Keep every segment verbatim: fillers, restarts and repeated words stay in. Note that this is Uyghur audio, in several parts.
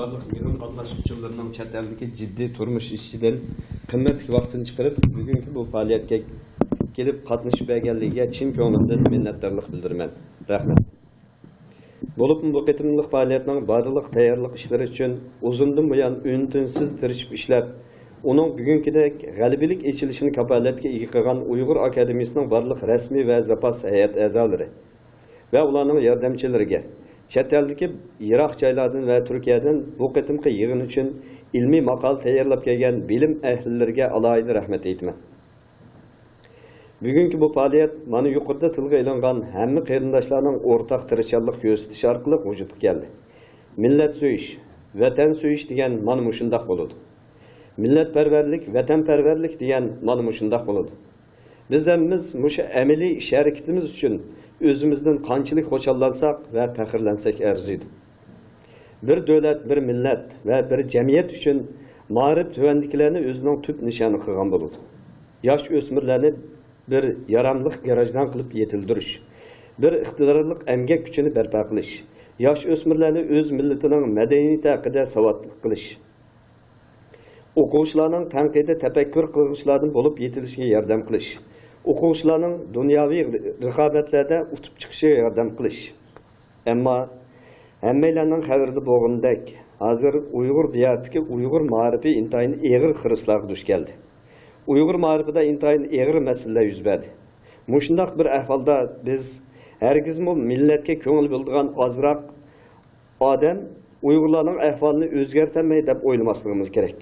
بارلىق يىغىن قاتناشقۇچىلىرىنىڭ چەت ئەلدىكى جىددىي تۇرمۇش ئىچىدىن قىممەتلىك ۋاقتىنى چىقىرىپ، بۈگۈنكى بۇ پائالىيەتكە كېلىپ قاتنىشىپ بەرگەنلىكىگە چىن كۆڭلۈمدىن مىننەتدارلىق بىلدۈرىمەن. رەھمەت. بولۇپمۇ بۇ قېتىملىق پائالىيەتنىڭ بارلىق تەييارلىق ئىشلىرى ئۈچۈن ئۇزۇندىن بۇيان ئۈن-تىنسىز تىرىشىپ ئىشلەپ، ئۇنىڭ بۈگۈنكىدەك غەلىبىلىك ئېچىلىشىنى كاپالەتكە ئىگە قىلغان ئۇيغۇر ئاكادېمىيىسىنىڭ بارلىق رەسمىي ۋە زاپاس ھەيئەت ئەزالىرى ۋە ئۇلارنىڭ ياردەمچىلىرىگە، چەت ئەلدىكى يىراق جايلاردىن ۋە تۈركىيەدىن بۇ قېتىمقى يىغىن ئۈچۈن ئىلمىي ماقالە تەييارلاپ كەلگەن بىلىم ئەھلىلىرىگە ئالاھىدە رەھمەت ئېيتىمەن. بۈگۈنكى بۇ پائالىيەت مانا يۇقىرىدا تىلغا ئېلىنغان ھەممە قېرىنداشلارنىڭ ئورتاق تىرىشچانلىق كۆرسىتىشى ئارقىلىق ۋۇجۇدقا كەلدى. مىللەت سۆيۈش، ۋەتەن سۆيۈش دېگەن مانا مۇشۇنداق بولىدۇ. مىللەتپەرۋەرلىك، ۋەتەنپەرۋەرلىك دېگەن مانا مۇشۇنداق بولىدۇ. بىز ھەممىمىز مۇشۇ ئەمەلىي ئىش ھەرىكىتىمىز ئۈچۈن ئۆزىمىزدىن قانچىلىك خۇشاللانساق ۋە پەخىرلەنسەك ئەرزىيدۇ. بىر دۆلەت، بىر مىللەت ۋە بىر جەمئىيەت ئۈچۈن مائارىپ تۆۋەندىكىلەرنى ئۆزىنىڭ تۈپ نىشانى قىلغان بولىدۇ. ياش ئۆسمۈرلەرنى بىر ياراملىق گىراژدان قىلىپ يېتىلدۈرۈش، بىر ئىقتىدارلىق ئەمگەك كۈچىنى بەرپا قىلىش، ياش ئۆسمۈرلەرنى ئۆز مىللىتىنىڭ مەدەنىيىتى ھەققىدە ساۋاتلىق قىلىش، ئوقۇغۇچىلارنىڭ تەنقىدىي تەپەككۇر قىلغۇچىلاردىن بولۇپ يېتىلىشىگە ياردەم قىلىش، ئوقۇغۇچىلارنىڭ دۇنياۋى رىقابەتلەردە ئۇتۇپ چىقىشىغا ياردەم قىلىش. ئەمما ھەممەيلەننىڭ خەۋىرىدە بولغىنىدەك، ھازىر ئۇيغۇر دىيارىدىكى ئۇيغۇر مائارىپى ئىنتايىن ئېغىر خىرىسلارغا دۇچ كەلدى. ئۇيغۇر مائارىپىدا ئىنتايىن ئېغىر مەسىلىلەر يۈز بەردى. مۇشۇنداق بىر ئەھۋالدا بىز ھەرگىزمۇ مىللەتكە كۆڭۈل بۆلىدىغان ئازراق ئادەم ئۇيغۇرلارنىڭ ئەھۋالىنى ئۆزگەرتەلمەي دەپ ئويلىماسلىقىمىز كېرەك.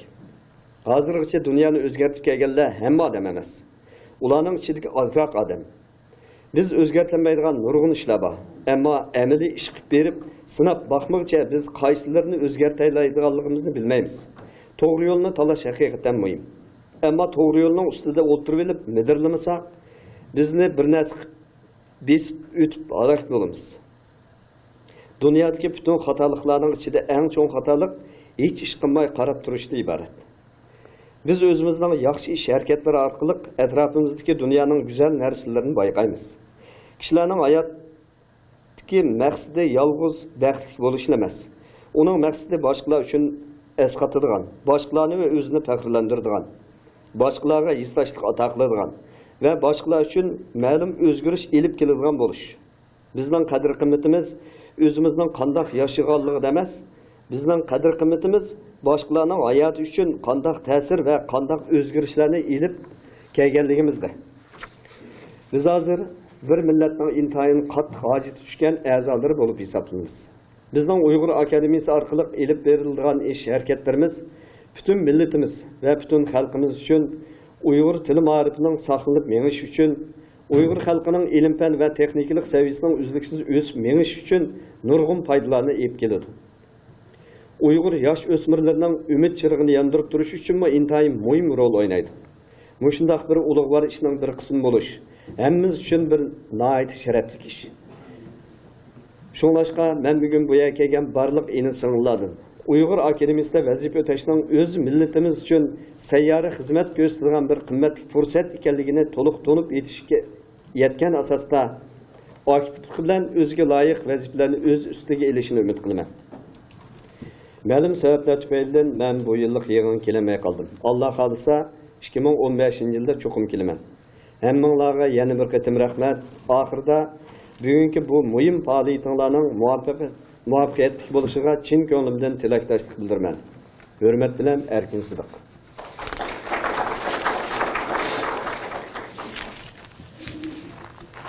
ھازىرغىچە دۇنيانى ئۆزگەرتىپ كەلگەنلەر ھەممە ئادەم ئەمەس. ئۇلارنىڭ ئىچىدىكى ئازراق ئادەم. بىز ئۆزگەرتەلمەيدىغان نۇرغۇن ئىشلار بار. ئەمما ئەمەلىي ئىش قىلىپ بېرىپ، سىناپ باقمىغۇچە بىز قايسىلىرىنى ئۆزگەرتەلەيدىغانلىقىمىزنى بىلمەيمىز. توغرا يولنى تاللاش ھەقىقەتەن مۇھىم. ئەمما توغرا يولنىڭ ئۈستىدە ئولتۇرۇۋېلىپ مىدىرلىمىساق، بىزنى بىر نەرسە قىلىپ بېسىپ ئۆتۈپ ھالاك بولىمىز. دۇنيادىكى پۈتۈن خاتالىقلارنىڭ ئىچىدە ئەڭ چوڭ خاتالىق ھېچ ئىش قىلماي قاراپ تۇرۇشتىن ئىبارەت. بىز ئۆزىمىزنىڭ ياخشى ئىش ھەرىكەتلىرى ئارقىلىق ئەتراپىمىزدىكى دۇنيانىڭ گۈزەل نەرسىلىرىنى بايقايمىز. كىشىلەرنىڭ ھاياتتىكى مەقسىتى يالغۇز بەختلىك بولۇشلا ئەمەس. ئۇنىڭ مەقسىتى باشقىلار ئۈچۈن ئەسقاتىدىغان، باشقىلارنى ۋە ئۆزىنى پەخىرلەندۈرىدىغان، باشقىلارغا ھېسداشلىق ئاتا قىلىدىغان ۋە باشقىلار ئۈچۈن مەلۇم ئۆزگىرىش ئېلىپ كېلىدىغان بولۇش. بىزنىڭ قەدىر-قىممىتىمىز ئۆزىمىزنىڭ قانداق ياشىغانلىقىدا ئەمەس، بىزنىڭ قەدىر-قىممىتىمىز باشقىلارنىڭ ھاياتى ئۈچۈن قانداق تەسىر ۋە قانداق ئۆزگىرىشلەرنى ئېلىپ كەلگەنلىكىمىزدە. بىز ھازىر بىر مىللەتنىڭ ئىنتايىن قاتتىق ھاجىتى چۈشكەن ئەزالىرى بولۇپ ھېسابلىنىمىز. بىزنىڭ ئۇيغۇر ئاكادېمىيىسى ئارقىلىق ئېلىپ بېرىلىدىغان ئىش ھەرىكەتلىرىمىز پۈتۈن مىللىتىمىز ۋە پۈتۈن خەلقىمىز ئۈچۈن، ئۇيغۇر تىلى مائارىپىنىڭ ساقلىنىپ مېڭىشى ئۈچۈن، ئۇيغۇر خەلقىنىڭ ئىلىم-پەن ۋە تېخنىكىلىق سەۋىيەسىنىڭ ئۈزلۈكسىز ئۆسۈپ مېڭىشى ئۈچۈن نۇرغۇن پايدىلارنى ئېلىپ كېلىدۇ. ئۇيغۇر ياش ئۆسمۈرلىرىنىڭ ئۈمىد چىرىغىنى ياندۇرۇپ تۇرۇش ئۈچۈنمۇ ئىنتايىن مۇھىم رول ئوينايدۇ. مۇشۇنداق بىر ئۇلۇغۋار ئىشنىڭ بىر قىسمى بولۇش ھەممىمىز ئۈچۈن بىر ناھايىتى شەرەپلىك ئىش. شۇڭلاشقا، مەن بۈگۈن بۇ يەرگە كەلگەن بارلىق ئىنى-سىڭىللاردىن، ئۇيغۇر ئاكادېمىيىسىدا ۋەزىپە ئۆتەشنىڭ ئۆز مىللىتىمىز ئۈچۈن سەييارە خىزمەت كۆرسىتىدىغان بىر قىممەتلىك پۇرسەت ئىكەنلىكىنى تولۇق تونۇپ يېتىشكە يەتكەن ئاساستا، ئاكتىپلىق بىلەن ئۆزىگە لايىق ۋەزىپىلەرنى ئۆز ئۈستىگە ئېلىشىنى ئۈمىد قىلىمەن. مەلۇم سەۋەبلەر تۈپەيلىدىن مەن بۇ يىللىق يىغىنغا كېلەلمەي قالدىم. ئاللا خالىسا، ئىككى مىڭ ئون بەشىنچى يىلدا چوقۇم كېلىمەن. ھەممىڭلارغا يەنە بىر قېتىم رەھمەت. ئاخىرىدا بۈگۈنكى بۇ مۇھىم پائالىيىتىڭلارنىڭ مۇۋەپپەق-، مۇۋەپپەقىيەتلىك بولۇشىغا چىن كۆڭلۈمدىن تىلەكداشلىق بىلدۈرىمەن. ھۆرمەت بىلەن، ئەركىن سىدىق.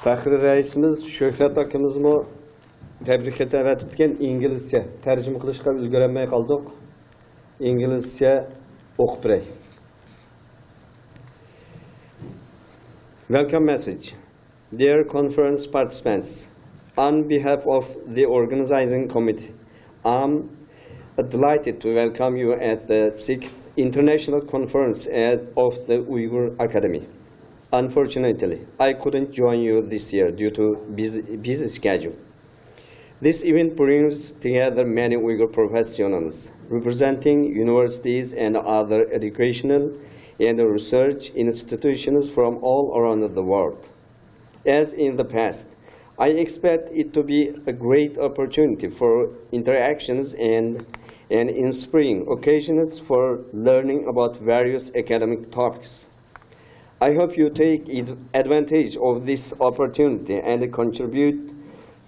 پەخرىي رەئىسىمىز شۆھرەت ئاكىمىزمۇ تەبرىك خېتى ئەۋەتىپتىكەن، ئىنگلىزچە تەرجىمە قىلىشقا ئۈلگۈرەلمەي قالدۇق. ئىنگلىزچە ئوقۇپ بېرەي. Welcome message. Dear conference participants, on behalf of the organizing committee, I'm delighted to welcome you at the sixth International Conference at, of the Uyghur Academy. Unfortunately, I couldn't join you this year due to busy, busy schedule. This event brings together many Uyghur professionals representing universities and other educational and research institutions from all around the world. As in the past, I expect it to be a great opportunity for interactions and and inspiring occasions for learning about various academic topics. I hope you take ad- advantage of this opportunity and contribute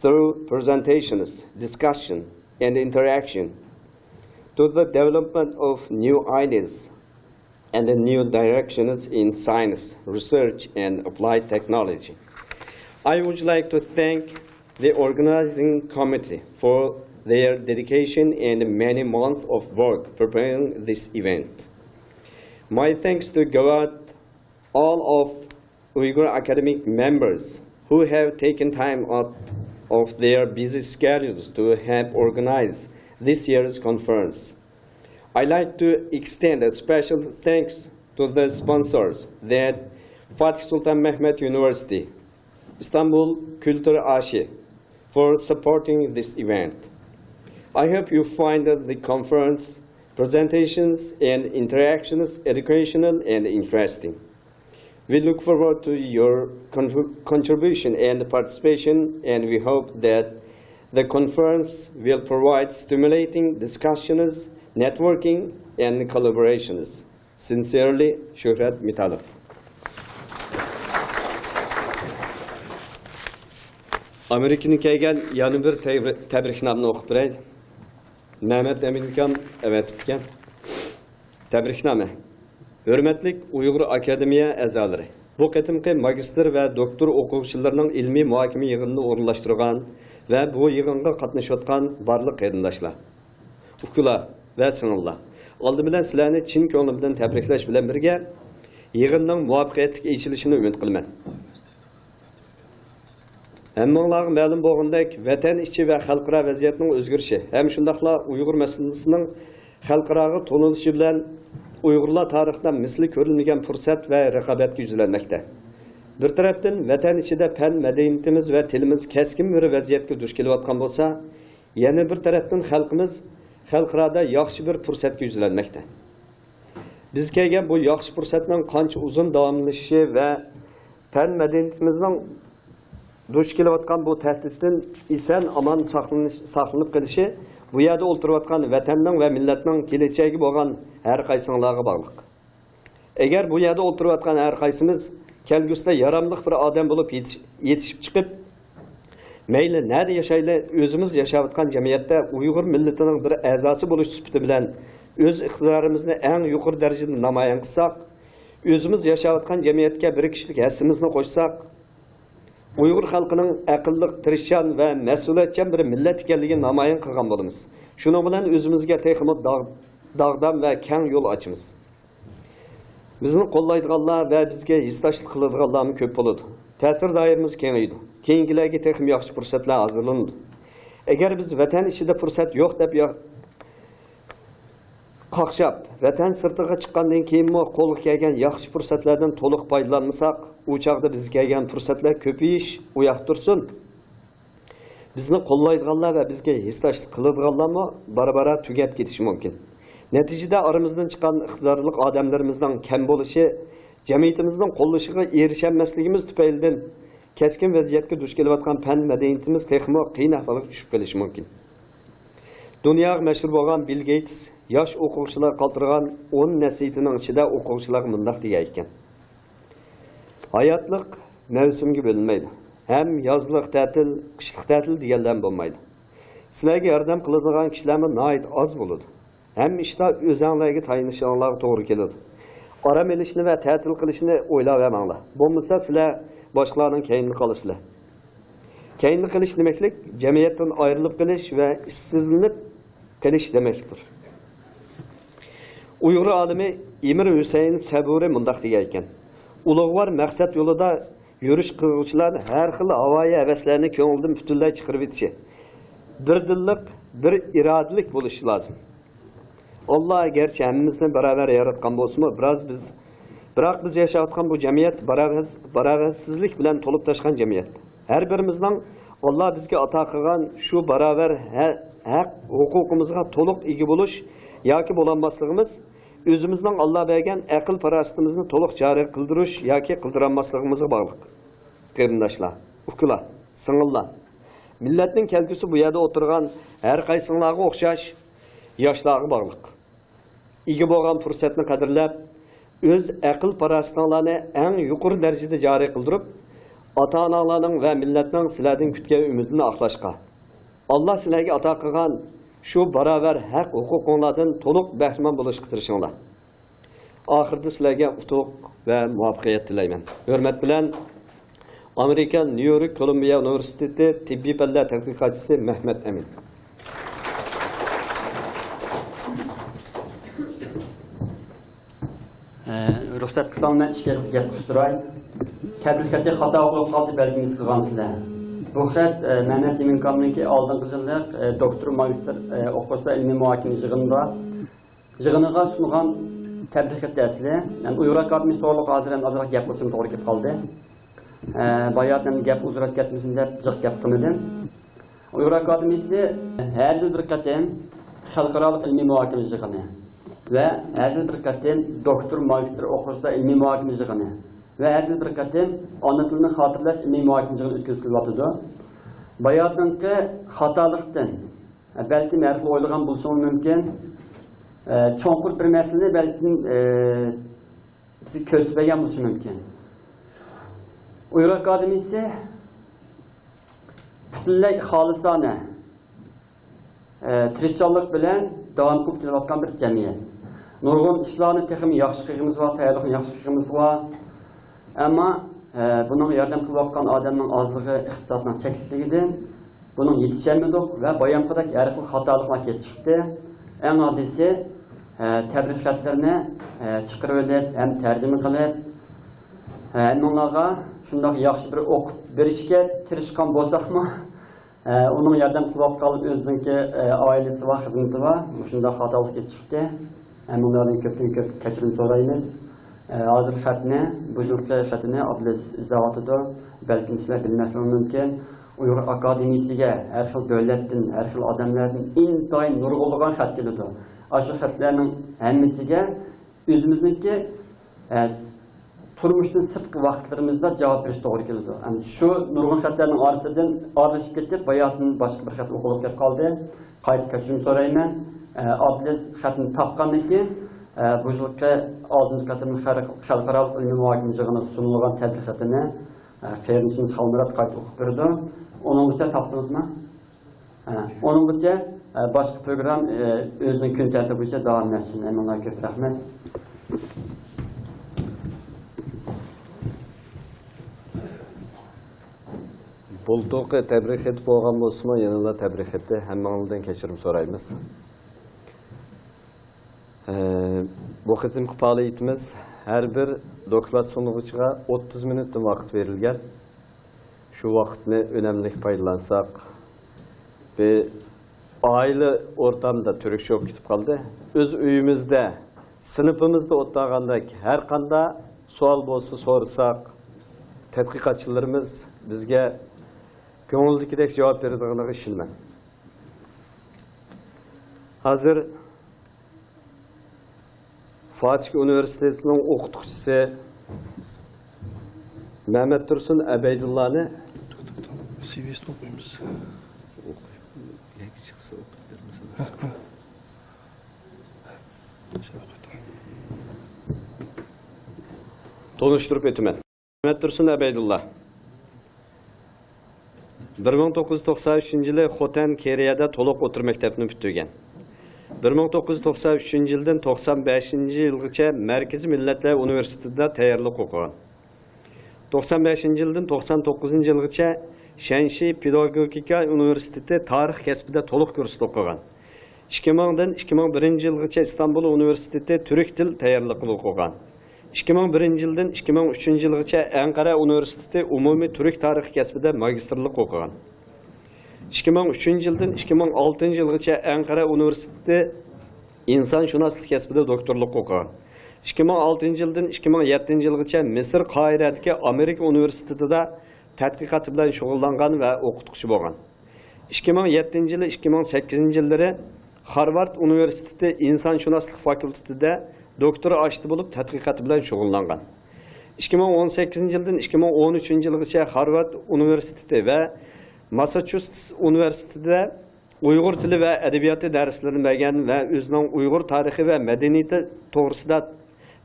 through presentations, discussion, and interaction to the development of new ideas and new directions in science, research, and applied technology. I would like to thank the organizing committee for their dedication and many months of work preparing this event. My thanks to Gawad, all of Uyghur Academic members who have taken time out of their busy schedules to help organize this year's conference. I'd like to extend a special thanks to the sponsors, that Fatih Sultan Mehmet University, Istanbul Kültür Aşı, for supporting this event. I hope you find the conference, presentations, and interactions educational and interesting. We look forward to your contrib- contribution and participation, and we hope that the conference will provide stimulating discussions, networking, and collaborations. Sincerely, Shuhrat Mitalov. ئامېرىكىدىن كەلگەن يەنە بىر تەبرىكنامىنى ئوقۇپ بېرەي. مەمەت ئەمىنكام ئەۋەتىپتىكەن. تەبرىكنامە. ھۆرمەتلىك ئۇيغۇر ئاكادېمىيە ئەزالىرى! بۇ قېتىمقى ماگىستىر ۋە دوكتور ئوقۇغۇچىلىرىنىڭ ئىلمىي مۇھاكىمە يىغىنىنى ئورۇنلاشتۇرغان ۋە بۇ يىغىنغا قاتنىشىۋاتقان بارلىق قېرىنداشلار، ئۇكىلار ۋە سىڭىللار! ئالدى بىلەن سىلەرنى چىن كۆڭلۈمدىن تەبرىكلەش بىلەن بىرگە، يىغىننىڭ مۇۋەپپەقىيەتلىك ئېچىلىشىنى ئۈمىد قىلىمەن. ھەممىڭلارغا مەلۇم بولغىنىدەك، ۋەتەن ئىچى ۋە خەلقئارا ۋەزىيەتنىڭ ئۆزگىرىشى ھەم شۇنداقلا ئۇيغۇر مەسىلىسىنىڭ خەلقئاراغا تونۇلۇشى بىلەن ئۇيغۇرلار تارىخىدا مىسلى كۆرۈلمىگەن پۇرسەت ۋە رىقابەتكە يۈزلەنمەكتە. بىر تەرەپتىن، ۋەتەن ئىچىدە پەن، مەدەنىيىتىمىز ۋە تىلىمىز كەسكىن بىر ۋەزىيەتكە دۇچ كېلىۋاتقان بولسا، يەنە بىر تەرەپتىن، خەلقىمىز خەلقئارادا ياخشى بىر پۇرسەتكە يۈزلەنمەكتە. بىز كەلگەن بۇ ياخشى پۇرسەتنىڭ قانچە ئۇزۇن داۋاملىشىشى ۋە پەن مەدەنىيىتىمىزنىڭ دۇچ كېلىۋاتقان بۇ تەھدىتتىن ئېسەن-ئامان ساقلىنىش، ساقلىنىپ قېلىشى بۇ يەردە ئولتۇرۇۋاتقان ۋەتەننىڭ ۋە مىللەتنىڭ كېلىچەكى بولغان ھەر قايسىڭلارغا باغلىق. ئەگەر بۇ يەردە ئولتۇرۇۋاتقان ھەر قايسىمىز كەلگۈسىدە ياراملىق بىر ئادەم بولۇپ يېتىش-، يېتىشىپ چىقىپ، مەيلى نەدە ياشايلى، ئۆزىمىز ياشاۋاتقان جەمئىيەتتە ئۇيغۇر مىللىتىنىڭ بىر ئەزاسى بولۇش سۈپىتى بىلەن ئۆز ئىقتىدارىمىزنى ئەڭ يۇقىرى دەرىجىدە نامايان قىلساق، ئۆزىمىز ياشاۋاتقان جەمئىيەتكە بىر كىشىلىك ھەسسىمىزنى قوشساق، ئۇيغۇر خەلقىنىڭ ئەقىللىق، تىرىشچان ۋە مەسئۇلىيەتچان بىر مىللەت ئىكەنلىكىنى نامايان قىلغان بولىمىز. شۇنىڭ بىلەن ئۆزىمىزگە تېخىمۇ داغ-، داغدام ۋە كەڭ يول ئاچىمىز. بىزنى قوللايدىغانلار ۋە بىزگە ھېسداشلىق قىلىدىغانلارمۇ كۆپ بولىدۇ. تەسىر دائىرىمىز كېڭىيىدۇ. كېيىنكىلەرگە تېخىمۇ ياخشى پۇرسەتلەر ھازىرلىنىدۇ. ئەگەر بىز ۋەتەن ئىچىدە پۇرسەت يوق دەپ يا-، قاقشاپ، ۋەتەن سىرتىغا چىققاندىن كېيىنمۇ قولغا كەلگەن ياخشى پۇرسەتلەردىن تولۇق پايدىلانمىساق، ئۇ چاغدا بىزگە كەلگەن پۇرسەتلەر كۆپىيىش ئۇياقتا تۇرسۇن، بىزنى قوللايدىغانلار ۋە بىزگە ھېسداشلىق قىلىدىغانلارمۇ بارا-بارا تۈگەپ كېتىشى مۇمكىن. نەتىجىدە ئارىمىزدىن چىققان ئىقتىدارلىق ئادەملىرىمىزنىڭ كەم بولۇشى، جەمئىيىتىمىزنىڭ قوللىشىغا ئېرىشەلمەسلىكىمىز تۈپەيلىدىن كەسكىن ۋەزىيەتكە دۇچ كېلىۋاتقان پەن مەدەنىيىتىمىز تېخىمۇ قىيىن ئەھۋالغا چۈشۈپ قېلىشى مۇمكىن. دۇنياغا مەشھۇر بولغان بىل گېيتس ياش ئوقۇغۇچىلارغا قالدۇرغان ئون نەسىھىتىنىڭ ئىچىدە ئوقۇغۇچىلارغا مۇنداق دېگەن ئىكەن: ھاياتلىق مەۋسۇمگە بۆلۈنمەيدۇ. ھەم يازلىق تەتىل، قىشلىق تەتىل دېگەنلەرمۇ بولمايدۇ. سىلەرگە ياردەم قىلىدىغان كىشىلەرمۇ ناھايىتى ئاز بولىدۇ. ھەممە ئىشتا ئۆزەڭلارگە تايىنىشىڭلارغا توغرا كېلىدۇ. ئارام ئېلىشنى ۋە تەتىل قىلىشنى ئويلاۋەرمەڭلار. بولمىسا سىلەر باشقىلارنىڭ كەينىدە قالىسىلەر. كەينىدە قېلىش دېمەكلىك، جەمئىيەتتىن ئايرىلىپ قېلىش ۋە ئىشسىزلىنىپ قېلىش دېمەكلىكتۇر. ئۇيغۇر ئالىمى ئىمىر ھۈسەيىن سەبۇرى مۇنداق دېگەن ئىكەن: ئۇلۇغۋار مەقسەت يولىدا يۈرۈش قىلغۇچىلار ھەر خىل ھاۋايى ھەۋەسلەرنى كۆڭلىدىن پۈتۈنلەي چىقىرىۋېتىشى، بىردىنلىق، بىر ئىرادىلىك بولۇشى لازىم. ئاللا گەرچە ھەممىمىزنى باراۋەر ياراتقان بولسىمۇ، بىراز بىز، بىراق بىز ياشاۋاتقان بۇ جەمئىيەت باراۋەر-، باراۋەرسىزلىك بىلەن تولۇپ تاشقان جەمئىيەت. ھەر بىرىمىزنىڭ ئاللا بىزگە ئاتا قىلغان شۇ باراۋەر ھە-، ھەق ھوقۇقىمىزغا تولۇق ئىگە بولۇش ياكى بولالماسلىقىمىز، ئۆزىمىزنىڭ ئاللا بەرگەن ئەقىل-پاراسىتىمىزنى تولۇق جارى قىلدۇرۇش ياكى قىلدۇرالماسلىقىمىزغا باغلىق. قېرىنداشلار، ئۇكىلار، سىڭىللار، مىللەتنىڭ كەلگۈسى بۇ يەردە ئولتۇرغان ھەر قايسىڭلارغا ئوخشاش ياشلارغا باغلىق. ئىگە بولغان پۇرسەتنى قەدىرلەپ، ئۆز ئەقىل-پاراسىتىڭلارنى ئەڭ يۇقىرى دەرىجىدە جارى قىلدۇرۇپ، ئاتا-ئاناڭلارنىڭ ۋە مىللەتنىڭ سىلەردىن كۈتكەن ئۈمىدىنى ئاقلاشقا، ئاللا سىلەرگە ئاتا قىلغان شۇ باراۋەر ھەق-ھوقۇقۇڭلاردىن تولۇق بەھرىمەن بولۇشقا تىرىشىڭلار. ئاخىرىدا سىلەرگە ئۇتۇق ۋە مۇۋەپپەقىيەت تىلەيمەن. ھۆرمەت بىلەن، ئامېرىكا نيۇ يورك كولومبىيە ئۇنىۋېرسىتېتى تېببىي پەنلەر تەتقىقاتچىسى مەھمەت ئەمىن. ئە، رۇخسەت قىلساڭ، مەن ئىككى ئېغىز گەپ قىلىپ تۇراي. تەبرىك خېتى خاتا ئوقۇلۇپ قالدى، بەلكىم ھېس قىلغانسىلەر. بۇ خەت، ئە، مەمەت ئىمىنكامنىڭكى ئالدىنقى يىللىق، ئە، دوكتور، ماگىستىر، ئە، ئوقۇغۇچىلار ئىلمىي مۇھاكىمە يىغىنىدا يىغىنىغا سۇنغان تەبرىك خېتى ئەسلى. يەنى ئۇيغۇر ئاكادېمىيىسى توغرىلىق ھازىر ئەمدى ئازراق گەپ قىلسام توغرا كېلىپ قالدى. ئە، باياتىن گەپ ئۇزىراپ كەتمىسۇن دەپ جىق گەپ قىلمىدىم. ئۇيغۇر ئاكادېمىيىسى ھەر يىل بىر قېتىم خەلقئارالىق ئىلمىي مۇھاكىمە يىغىنى ۋە ھەر يىل بىر قېتىم دوكتور، ماگىستىر ئوقۇغۇچىلار ئىلمىي مۇھاكىمە يىغىنى ۋە ھەر يىل بىر قېتىم ئانا تىلنى خاتىرىلەش ئىلمىي مۇھاكىمە يىغىنى ئۆتكۈزۈۋاتىدۇ. باياتىنقى خاتالىقتىن، بەلكىم ھەر خىل ئويلىغان بولۇشىڭىز مۇمكىن. ئە، چوڭقۇر بىر مەسىلىنى بەلكىم، ئە، بىزگە كۆرسىتىپ بەرگەن بولۇشى مۇمكىن. ئۇيغۇر ئاكادېمىيىسى پۈتۈنلەي خالىسانە، ئە، تىرىشچانلىق بىلەن داۋام قىلىپ كېلىۋاتقان بىر جەمئىيەت. نۇرغۇن ئىشلارنى تېخىمۇ ياخشى قىلغىمىز بار، تەييارلىقنى ياخشى قىلغىمىز بار. ئەمما، ئە، بۇنىڭغا ياردەم قىلىۋاتقان ئادەمنىڭ ئازلىقى، ئىقتىسادنىڭ چەكلىكلىكىدىن بۇنىڭغا يېتىشەلمىدۇق ۋە بايامقىدەك ھەر خىل خاتالىقلار كېلىپ چىقتى. ئەڭ ئاددىيسى، ئە، تەبرىك خەتلىرىنى، ئە، چىقىرىۋېلىپ، ھەم تەرجىمە قىلىپ، ھە، ھەممىڭلارغا شۇنداق ياخشى بىر ئوقۇپ بېرىشكە تىرىشقان بولساقمۇ، ئە، ئۇنىڭ ياردەم قىلىۋاتقان ئۆزىنىڭكى، ئە، ئائىلىسى بار، خىزمىتى بار. مۇشۇنداق خاتالىق كېلىپ چىقتى. ھەممىڭلاردىن كۆپتىن كۆپ كەچۈرۈم سورايمىز. ئە، ھازىر خەتنى، بۇ يىلقى خەتنى ئابدۇلئەزىز ئىزدەۋاتىدۇ. بەلكىم سىلەر بىلمەسلىكىڭلار مۇمكىن. ئۇيغۇر ئاكادېمىيىسىگە ھەر خىل دۆلەتتىن، ھەر خىل ئادەملەردىن ئىنتايىن نۇرغۇنلىغان خەت كېلىدۇ. ئاشۇ خەتلەرنىڭ ھەممىسىگە ئۆزىمىزنىڭكى، ئە، تۇرمۇشتىن سىرتقى ۋاقىتلىرىمىزدا جاۋاب بېرىش توغرا كېلىدۇ. ئەمدى شۇ نۇرغۇن خەتلەرنىڭ ئارىسىدىن ئارىلىشىپ كېتىپ، باياتىن باشقا بىر خەت ئوقۇلۇپ كەپ قالدى. قايتا كەچۈرۈم سورايمەن. ئە، ئابلىز خەتنى تاپقاندىن كېيىن، ئە، بۇ يىلقى ئالتىنچى قېتىملىق خەلق-، خەلقئارالىق ئىلمىي مۇھاكىمە يىغىنىغا سۇنۇلغان تەبرىك خېتىنى، ئە، قېرىندىشىمىز خالمۇرات قايتا ئوقۇپ بېرىدۇ. ئۇنىڭغىچە تاپتىڭىزمۇ؟ ھە، ئۇنىڭغىچە، ئە، باشقا پروگرام، ئە، ئۆزىنىڭ كۈن تەرتىپى بويىچە داۋاملاشسۇن. ھەممىڭلارغا كۆپ رەھمەت. بۇلتۇرقى تەبرىك خېتى بولغان بولسىمۇ، يەنىلا تەبرىك خېتى، ھەممىڭلاردىن كەچۈرۈم سورايمىز. ئە، بۇ قېتىمقى پائالىيىتىمىز ھەر بىر دوكلات سۇنغۇچىغا ئوتتۇز مىنۇتتىن ۋاقىت بېرىلگەن. شۇ ۋاقىتنى ئۈنۈملۈك پايدىلانساق، بىر ئائىلە ئورتامدا تۈركچە بولۇپ كېتىپ قالدى. ئۆز ئۆيىمىزدە، سىنىپىمىزدا ئولتۇرغاندەك ھەر قانداق سوئال بولسا سورىساق، تەتقىقاتچىلىرىمىز بىزگە كۆڭۈلدىكىدەك جاۋاب بېرىدىغانلىقىغا ئىشىنىمەن. ھازىر فاتىھ ئۇنىۋېرسىتېتىنىڭ ئوقۇتقۇچىسى مەمەتتۇرسۇن ئەبەيدۇللانى، سىۋىسىنى ئوقۇيمىز. ياكى چىقسا ئوقۇپ بەرمىسىڭىز. تونۇشتۇرۇپ ئۆتىمەن. مەمەتتۇرسۇن ئەبەيدۇللا بىر مىڭ توققۇز يۈز توقسان ئۈچىنچى يىلى خوتەن كېرىيەدە تولۇق ئوتتۇرا مەكتەپنى پۈتتۈرگەن. بىر مىڭ توققۇز يۈز توقسان ئۈچىنچى يىلدىن توقسان بەشىنچى يىلغىچە مەركىزىي مىللەتلەر ئۇنىۋېرسىتېتىدا تەييارلىق ئوقۇغان. توقسان بەشىنچى يىلدىن توقسان توققۇزىنچى يىلغىچە شەنشى پېداگوگىكا ئۇنىۋېرسىتېتى تارىخ كەسپىدە تولۇق كۇرستا ئوقۇغان. ئىككى مىڭدىن ئىككى مىڭ بىرىنچى يىلغىچە ئىستانبۇل ئۇنىۋېرسىتېتى تۈرك تىل تەييارلىقىدا ئوقۇغان. ئىككى مىڭ بىرىنچى يىلدىن ئىككى مىڭ ئۈچىنچى يىلغىچە ئەنقەرە ئۇنىۋېرسىتېتى ئومۇمىي تۈرك تارىخى كەسپىدە ماگىستىرلىق ئوقۇغان. ئىككى مىڭ ئۈچىنچى يىلدىن ئىككى مىڭ ئالتىنچى يىلغىچە ئەنقەرە ئۇنىۋېرسىتېتى ئىنسانشۇناسلىق كەسپىدە دوكتورلۇق ئوقۇغان. ئىككى مىڭ ئالتىنچى يىلدىن ئىككى مىڭ يەتتىنچى يىلغىچە مىسىر قاھىرەدىكى ئامېرىكا ئۇنىۋېرسىتېتىدا تەتقىقاتى بىلەن شۇغۇللانغان ۋە ئوقۇتقۇچى بولغان. ئىككى مىڭ يەتتىنچى يىلى، ئىككى مىڭ سەككىزىنچى يىللىرى خارۋارد ئۇنىۋېرسىتېتى ئىنسانشۇناسلىق فاكۇلتېتىدا دوكتور ئاشتى بولۇپ تەتقىقاتى بىلەن شۇغۇللانغان. ئىككى مىڭ ئون سەككىزىنچى يىلدىن ئىككى مىڭ ئون ئۈچىنچى يىلغىچە خارۋارد ئۇنىۋېرسىتېتى ۋە ماسساچۇسېتس ئۇنىۋېرسىتېتىدا ئۇيغۇر تىلى ۋە ئەدەبىياتى دەرسلىرىنى بەرگەن ۋە ئۆزىنىڭ ئۇيغۇر تارىخى ۋە مەدەنىيىتى توغرىسىدا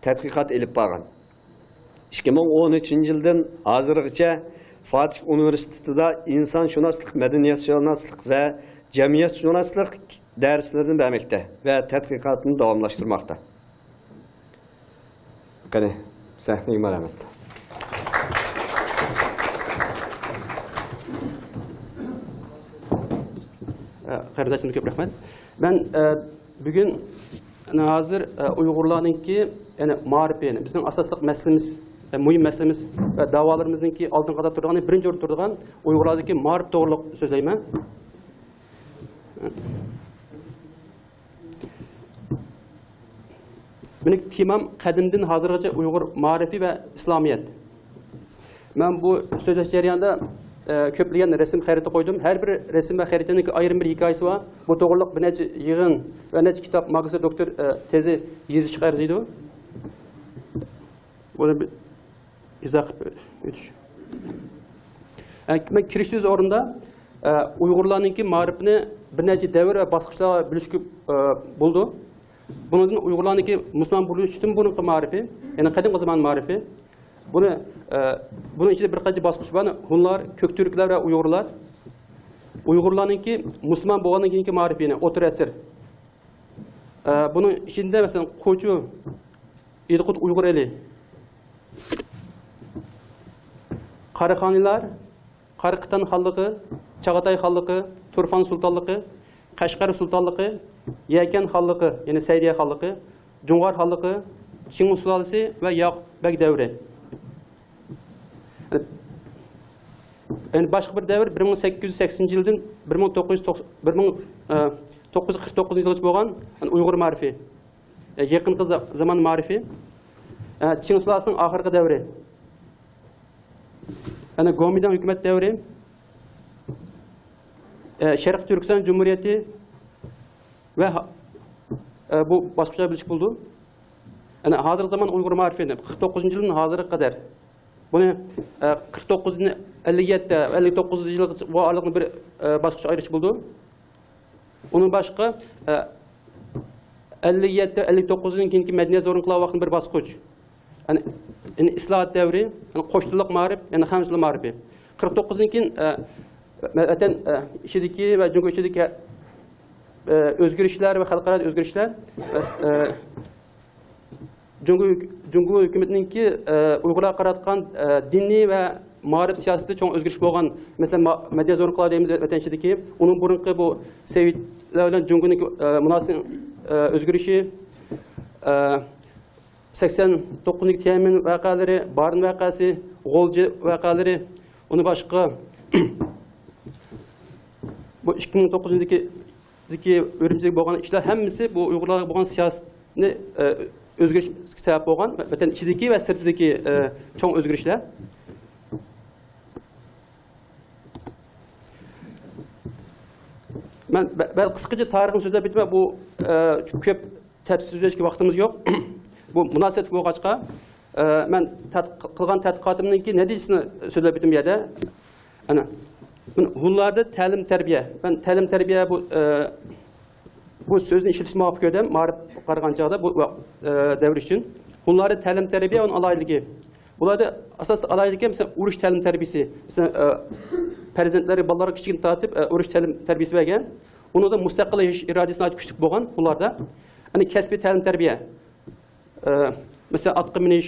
تەتقىقات ئېلىپ بارغان. ئىككى مىڭ ئون ئۈچىنچى يىلدىن ھازىرغىچە فاتىھ ئۇنىۋېرسىتېتىدا ئىنسانشۇناسلىق، مەدەنىيەتشۇناسلىق ۋە جەمئىيەتشۇناسلىق دەرسلىرىنى بەرمەكتە ۋە تەتقىقاتىنى داۋاملاشتۇرماقتا. قېنى، سەھنىگە مەرھەمەت. قېرىنداشلىرىمغا كۆپ رەھمەت. مەن، ئە، بۈگۈن، يەنى ھازىر، ئە، ئۇيغۇرلارنىڭكى، يەنى مائارىپى، يەنى بىزنىڭ ئاساسلىق مەسىلىمىز، ئە، مۇھىم مەسىلىمىز ۋە داۋالىرىمىزنىڭكى ئالدىنقى قاتاردا تۇرىدىغىنى، بىرىنچى ئورۇندا تۇرىدىغان ئۇيغۇرلاردىكى مائارىپ توغرۇلۇق سۆزلەيمەن. مېنىڭ تېمام قەدىمدىن ھازىرغىچە ئۇيغۇر مائارىپى ۋە ئىسلامىيەت. مەن بۇ سۆزلەش جەريانىدا، ئە، كۆپلىگەن رەسىم، خەرىتە قويدۇم. ھەر بىر رەسىم ۋە خەرىتىنىڭ ئايرىم بىر ھېكايىسى بار. بۇ توغرۇلۇق بىر نەچچە يىغىن ۋە نەچچە كىتاب، ماگىستىر، دوكتور، ئە، تېزى يېزىشقا ئەرزىيدۇ. بۇنى بىر ئىزاھ قىلىپ ئۆتۈش. ئە، مەن كىرىش سۆزى ئورنىدا، ئە، ئۇيغۇرلارنىڭكى مائارىپىنى بىر نەچچە دەۋر ۋە باسقۇچلارغا بۆلۈشكە، ئە، بولىدۇ. بۇنىڭدىن ئۇيغۇرلارنىڭكى مۇسۇلمان بولۇشتىن بۇرۇنقى مائارىپى، يەنى قەدىمكى زامان مائارىپى. بۇنى، ئە، بۇنىڭ ئىچىدە بىر قانچە باسقۇچ بار. ھونلار، كۆك تۈركلەر ۋە ئۇيغۇرلار. ئۇيغۇرلارنىڭكى مۇسۇلمان بولغاندىن كېيىنكى مائارىپى، يەنى ئوتتۇرا ئەسىر. ئە، بۇنىڭ ئىچىدە، مەسىلەن، قوچۇ، ئىدىقۇت ئۇيغۇر ئېلى، قاراخانىيلار، قاراقىتان خانلىقى، چاغاتاي خانلىقى، تۇرفان سۇلتانلىقى، قەشقەر سۇلتانلىقى، يەكەن خانلىقى، يەنى سەئدىيە خانلىقى، جۇڭغار خانلىقى، چىڭ سۇلالىسى ۋە ياقۇپ بەگ دەۋرى. يەنى باشقا بىر دەۋر، بىر مىڭ سەككىز يۈز سەكسىنىنچى يىلدىن بىر مىڭ توققۇز يۈز توقسان، بىر مىڭ، ئە، توققۇز يۈز قىرىق توققۇزىنچى يىلغىچە بولغان، يەنى ئۇيغۇر مائارىپى. ئە، يېقىنقى زا-، زامان مائارىپى. ئە، چىڭ سۇلالىسىنىڭ ئاخىرقى دەۋرى. يەنى گومىنداڭ ھۆكۈمەت دەۋرى. ئە، شەرقىي تۈركىستان جۇمھۇرىيىتى ۋە ھا-، ئە، بۇ باسقۇچلار بۆلۈشكە بولىدۇ. يەنى ھازىرقى زامان ئۇيغۇر مائارىپىنى قىرىق توققۇزىنچى يىلدىن ھازىرغا قەدەر. بۇنى، ئە، قىرىق توققۇزدىن ئەللىك يەتتە، ئەللىك توققۇزىنچى يىلغىچە بۇ ئارىلىقنى بىر، ئە، باسقۇچقا ئايرىشقا بولىدۇ. ئۇنىڭ باشقا، ئە، ئەللىك يەتتە، ئەللىك توققۇزدىن كېيىنكى مەدەنىيەت زور ئىنقىلابى ۋاقتىدا بىر باسقۇچ. يەنى، يەنى ئىسلاھات دەۋرى، يەنى قوش تىللىق مائارىپ، يەنى خەنزۇ تىلى مائارىپى. قىرىق توققۇزدىن كېيىن، ئە، ۋەتەن، ئە، ئىچىدىكى ۋە جۇڭگو ئىچىدىكى، ئە، ئۆزگىرىشلەر ۋە خەلقئارا ئۆزگىرىشلەر ۋە، ئە، جۇڭگو ھۆك-، جۇڭگو ھۆكۈمىتىنىڭكى، ئە، ئۇيغۇرلارغا قاراتقان، ئە، دىنىي ۋە مائارىپ سىياسىتىدە چوڭ ئۆزگىرىش بولغان، مەسىلەن، ما-، مەدەنىيەت زور ئىنقىلابى دەيمىز ۋەتەن ئىچىدىكى، ئۇنىڭ بۇرۇنقى بۇ سوۋېتلار بىلەن جۇڭگونىڭ، ئە، مۇناسىۋىتىنىڭ، ئە، ئۆزگىرىشى، ئە، سەكسەن توققۇزىنچى تيەنئەنمېن ۋەقەلىرى، بارىن ۋەقەسى، غۇلجى ۋەقەلىرى، ئۇنى باشقا، بۇ ئىككى مىڭ توققۇزىنچى يىلدىكى ئۈرۈمچىدىكى بولغان ئىشلار ھەممىسى بۇ ئۇيغۇرلارغا بولغان سىياسەتنى، ئە، ئۆزگىرىشكە سەۋەب بولغان، ۋەتەن ئىچىدىكى ۋە سىرتىدىكى، ئە، چوڭ ئۆزگىرىشلەر. مەن بە-، بەل قىسقىچە تارىخنى سۆزلەپ ئۆتىمەن، بۇ، ئە، كۆپ تەپسىلىي سۆزلەشكە ۋاقتىمىز يوق. بۇ مۇناسىۋەتلىك بولغاچقا، ئە، مەن تەت-، قىلغان تەتقىقاتىمنىڭكى نەتىجىسىنى سۆزلەپ ئۆتتۈم بۇ يەردە. ئەنە، مانا ھونلاردا تەلىم تەربىيە. مەن تەلىم تەربىيە بۇ، ئە، بۇ سۆزنى ئىشلىتىشنى ماقۇل كۆردۈم. مائارىپ قارىغان چاغدا بۇ، ئە، دەۋر ئۈچۈن. ھونلاردا تەلىم تەربىيە، ئۇنىڭ ئالاھىدىلىكى. بۇلاردا ئاساسلىق ئالاھىدىلىكى، مەسىلەن، ئۇرۇش تەلىم تەربىيىسى. مەسىلەن، ئە، پەرزەنتلىرى، بالىلارغا كىچىكىدىن تارتىپ، ئە، ئۇرۇش تەلىم تەربىيىسى بەرگەن. ئۇنىڭدا مۇستەقىل ياشاش ئىرادىسى ناھايىتى كۈچلۈك بولغان ئۇلاردا. يەنى كەسپىي تەلىم تەربىيە. ئە، مەسىلەن، ئاتقا مىنىش،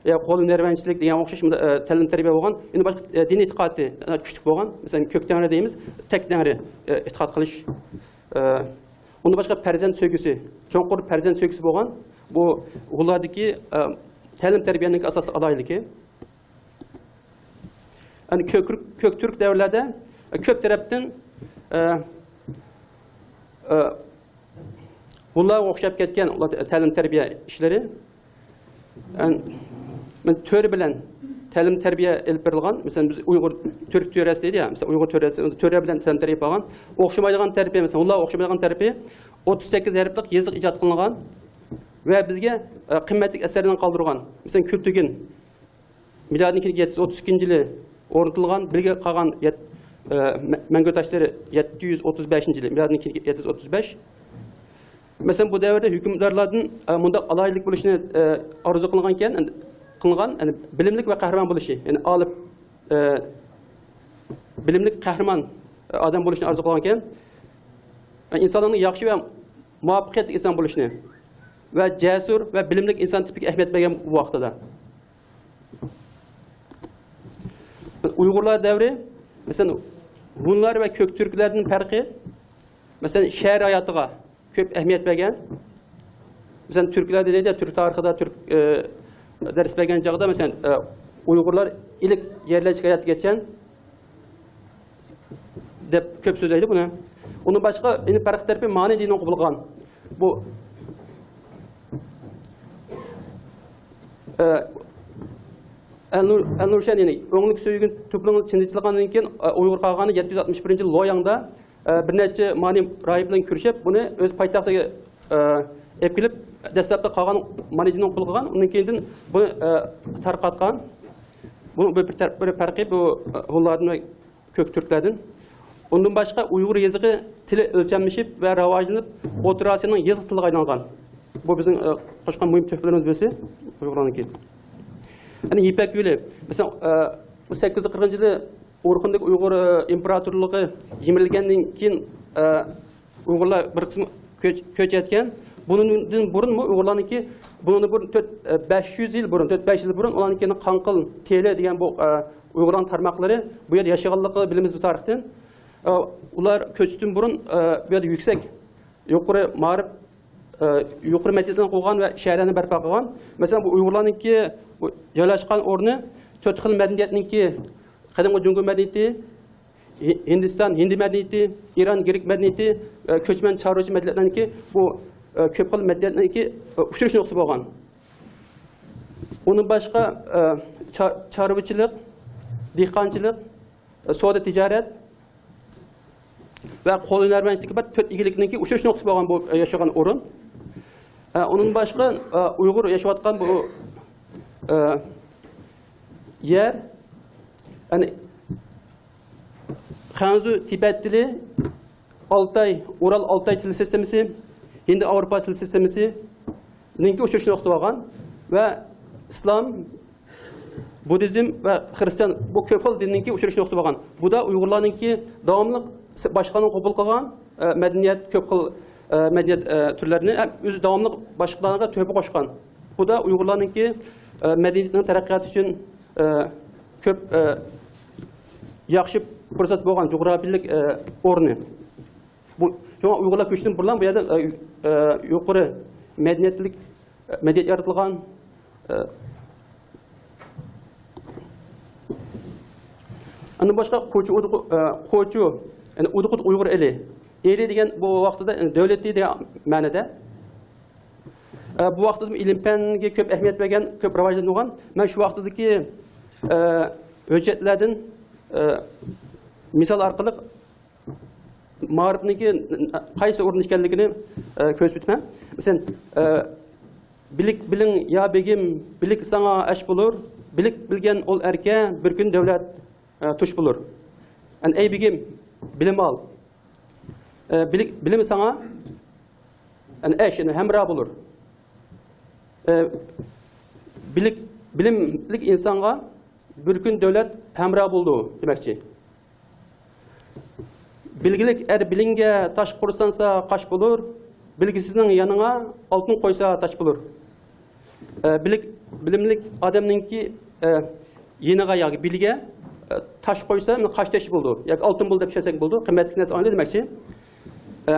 يا قول ھۈنەرۋەنچىلىك دېگەن ئوخشاش، ئە، تەلىم تەربىيە بولغان. يەنە باشقا، ئە، دىنىي ئېتىقادى، ئە، كۈچلۈك بولغان. مەسىلەن، كۆك تەڭرى دەيمىز، تەك تەڭرى، ئە، ئېتىقاد قىلىش. ئە، ئۇندىن باشقا پەرزەنت سۆيگۈسى، چوڭقۇر پەرزەنت سۆيگۈسى بولغان. بۇ ھونلاردىكى، ئە، تەلىم تەربىيەنىڭ ئاساسلىق ئالاھىدىلىكى. يەنى كۆك، كۆك تۈرك دەۋرلەردە، ئە، كۆپ تەرەپتىن، ئە، ئە، ھونلارغا ئوخشاپ كەتكەن ئۇلار تەلىم تەربىيە ئىشلىرى. مەن تۆرە بىلەن تەلىم تەربىيە ئېلىپ بېرىلغان. مەسىلەن، بىز ئۇيغۇر تۈرك تۆرەسى دەيدۇ يا، مەسىلەن، ئۇيغۇر تۆرەسى، تۆرە بىلەن تەلىم تەربىيە ئېلىپ بارغان. ئوخشىمايدىغان تەرىپى، مەسىلەن، ھونلارغا ئوخشىمايدىغان تەرىپى، ئوتتۇز سەككىز ھەرپلىك يېزىق ئىجاد قىلىنغان ۋە بىزگە، ئە، قىممەتلىك ئەسەرلەرنى قالدۇرغان. مەسىلەن، كۈلتۈگۈن. مىلادىدىن كېيىنكى يەتتە يۈز ئوتتۇز ئىككىنچى يىلى ئورنىتىلغان، بىلگە قالغان يەت-، ئە، مە-، مەڭگۈ تاشلىرى يەتتە يۈز ئوتتۇز بەشىنچى يىلى، مىلادىدىن كېيىنكى يەتتە يۈز ئوتتۇز بەش. مەسىلەن، بۇ دەۋردە ھۆكۈمدارلاردىن، ئە، مۇنداق ئالاھىدىلىك بولۇشنى، ئە، ئارزۇ قىلغانكەن، قىلغان، يەنى بىلىملىك ۋە قەھرىمان بولۇشى، يەنى ئالىم، ئە، بىلىملىك قەھرىمان، ئە، ئادەم بولۇشنى ئارزۇ قىلغانكەن، ئىنسانلارنىڭ ياخشى ۋە مۇۋەپپەقىيەتلىك ئىنسان بولۇشنى ۋە جەسۇر ۋە بىلىملىك ئىنسان تىپىگە ئەھمىيەت بەرگەن بۇ ۋاقتىدا. ئۇيغۇرلار دەۋرى، مەسىلەن، ھونلار ۋە كۆك تۈركلەردىن پەرقى، مەسىلەن، شەھەر ھاياتىغا كۆپ ئەھمىيەت بەرگەن. مەسىلەن، تۈركلەردە دەيدۇ، تۈرك تارىخىدا تۈرك، ئە، دەرس بەرگەن چاغدا، مەسىلەن، ئە، ئۇيغۇرلار ئىلك يەرلەشكەن ھاياتقىچە دەپ كۆپ سۆزلەيدۇ بۇنى. ئۇنىڭ باشقا، يەنە پەرقلىق تەرىپى مانى دىنىنى قوبۇل قىلغان. بۇ، ئە، ئەلنۇر-، ئەلنۇرشەن، يەنى ئۆڭلۈك سۆيگۈن توپلىمىنى چىڭىتىلغاندىن كېيىن، ئە، ئۇيغۇر قاغانى يەتتە يۈز ئاتمىش بىرىنچى يىل لوياڭدا، ئە، بىر نەچچە مانى راھىب بىلەن كۆرۈشۈپ، بۇنى ئۆز پايتەختىگە، ئە، ئېلىپ كېلىپ، دەسلەپتە قاغان مانى دىنىنى قوبۇل قىلغان، ئۇنىڭ كېيىندىن بۇنى، ئە، تارقاتقان. بۇ بىر، بىر تەر-، بىر پەرقى بۇ، ئە، ھونلاردىن ۋە كۆك تۈركلەردىن. ئۇندىن باشقا ئۇيغۇر يېزىقى تىلى ئۆلچەملىشىپ ۋە راۋاجلىنىپ، ئوتتۇرا ئاسىيانىڭ يېزىق تىلىغا ئايلانغان. بۇ بىزنىڭ، ئە، قوشقان مۇھىم تۆھپىلىرىمىز بىرسى ئۇيغۇرلارنىڭكى. يەنى يىپەك يولى. مەسىلەن، ئە، بۇ سەككىز يۈز قىرىقىنچى يىلى ئورخۇندىكى ئۇيغۇر، ئە، ئىمپېراتورلۇقى يىمىرىلگەندىن كېيىن، ئە، ئۇيغۇرلار بىر قىسمى كۆچ-، كۆچ ئەتكەن. بۇنىڭدىن بۇرۇنمۇ ئۇيغۇرلارنىڭكى، بۇنىڭدىن بۇرۇن تۆت، ئە، بەش يۈز يىل بۇرۇن، تۆت بەش يۈز يىل بۇرۇن ئۇلارنىڭكى قاڭقىل تېلى دېگەن بۇ، ئە، ئۇيغۇرلارنىڭ تارماقلىرى بۇ يەردە ياشىغانلىقى بىلىمىز بۇ تارىختىن. ئە، ئۇلار كۆچۈشتىن بۇرۇن، ئە، بۇ يەردە يۈكسەك، يۇقىرى مائارىپ، ئە، يۇقىرى مەدەنىيەتلەرنى قۇرغان ۋە شەھەرلەرنى بەرپا قىلغان. مەسىلەن، بۇ ئۇيغۇرلارنىڭكى بۇ جايلاشقان ئورنى تۆت خىل مەدەنىيەتنىڭكى، قەدىمكى جۇڭگو مەدەنىيىتى، ھىندىستان، ھىندى مەدەنىيىتى، ئىران، گرېك مەدەنىيىتى، ئە، كۆچمەن چارۋىچى مەدەنىيەتلەرنىڭكى بۇ، ئە، كۆپ خىل مەدەنىيەتنىڭكى، ئە، ئۇچرىشىش نۇقتىسى بولغان. ئۇنىڭ باشقا، ئە، چا-، چارۋىچىلىق، دېھقانچىلىق، ئە، سودا تىجارەت ۋە قول ھۈنەرۋەنچىلىكى بار تۆت ئىگىلىكنىڭكى ئۇچرىشىش نۇقتىسى بولغان بۇ، ئە، ياشىغان ئورۇن. ئە، ئۇنىڭ باشقا، ئە، ئۇيغۇر ياشاۋاتقان بۇ، ئە، يەر، يەنى خەنزۇ تىبەت تىلى، ئالتاي، ئۇرال ئالتاي تىل سىستېمىسى، ھىندى ئاۋروپا تىل سىستېمىسىنىڭكى ئۇچرىشىش نۇقتىسى بولغان ۋە ئىسلام، بۇددىزم ۋە خىرىستىيان، بۇ كۆپ خىل دىننىڭكى ئۇچرىشىش نۇقتىسى بولغان. بۇ دا ئۇيغۇرلارنىڭكى داۋاملىق باشقىلارنىڭ قوبۇل قىلغان، ئە، مەدەنىيەت، كۆپ خىل، ئە، مەدەنىيەت، ئە، تۈرلىرىنى ھەم ئۆزى داۋاملىق باشقىلارغا تۆھپە قوشقان. بۇ دا ئۇيغۇرلارنىڭكى، ئە، مەدەنىيىتىنىڭ تەرەققىياتى ئۈچۈن، ئە، كۆپ، ئە، ياخشى پۇرسەت بولغان جۇغراپىيەلىك، ئە، ئورنى. بۇ، شۇڭا ئۇيغۇرلار كۆچۈشتىن بۇرۇن بۇ يەردە، ئە، ئە، يۇقىرى مەدەنىيەتلىك، ئە، مەدەنىيەت يارىتىلغان، ئە، ئاندىن باشقا قوچۇ ئۇدۇق-، ئە، قوچۇ، يەنى ئۇدۇقۇت ئۇيغۇر ئېلى. ئېلى دېگەن بۇ ۋاقتىدا، يەنى دۆلىتى دېگەن مەنىدە. ئە، بۇ ۋاقتىدا ئىلىم-پەنگە كۆپ ئەھمىيەت بەرگەن، كۆپ راۋاجلاندۇرغان. مەن شۇ ۋاقتىدىكى، ئە، ھۆججەتلەردىن، ئە، مىسال ئارقىلىق مائارىپنىڭكى قايسى ئورۇندا ئىكەنلىكىنى، ئە، كۆرسىتىپ ئۆتىمەن. مەسىلەن، ئە، بىلىك بىلىڭ يا بېگىم، بىلىك ساڭا ئاش بولۇر، بىلىك بىلگەن ئۇل ئەركە بىر كۈن دۆلەت، ئە، تۇش بولۇر. يەنى ئەي بېگىم، بىلىم ئال. ئە، بىلىك، بىلىم ساڭا، يەنى ئاش، يەنى ھەمراھ بولۇر. ئە، بىلىك، بىلىملىك ئىنسانغا بىر كۈن دۆلەت ھەمراھ بولىدۇ دېمەكچى. بىلگىلىك ئەر بىلىڭگە تاش قۇرسانسا قاش بولۇر، بىلگۈسىزنىڭ يانىڭا ئالتۇن قويسا تاش بولۇر. ئە، بىلىك، بىلىملىك ئادەمنىڭكى، ئە، يېنىغا ياكى بېلىگە، ئە، تاش قويسا، مانا قاش تېشى بولىدۇ. ياكى ئالتۇن بولدى دەپ چۈشەنسەك بولىدۇ. قىممەتلىك نەرسە ئالدى دېمەكچى. ئە،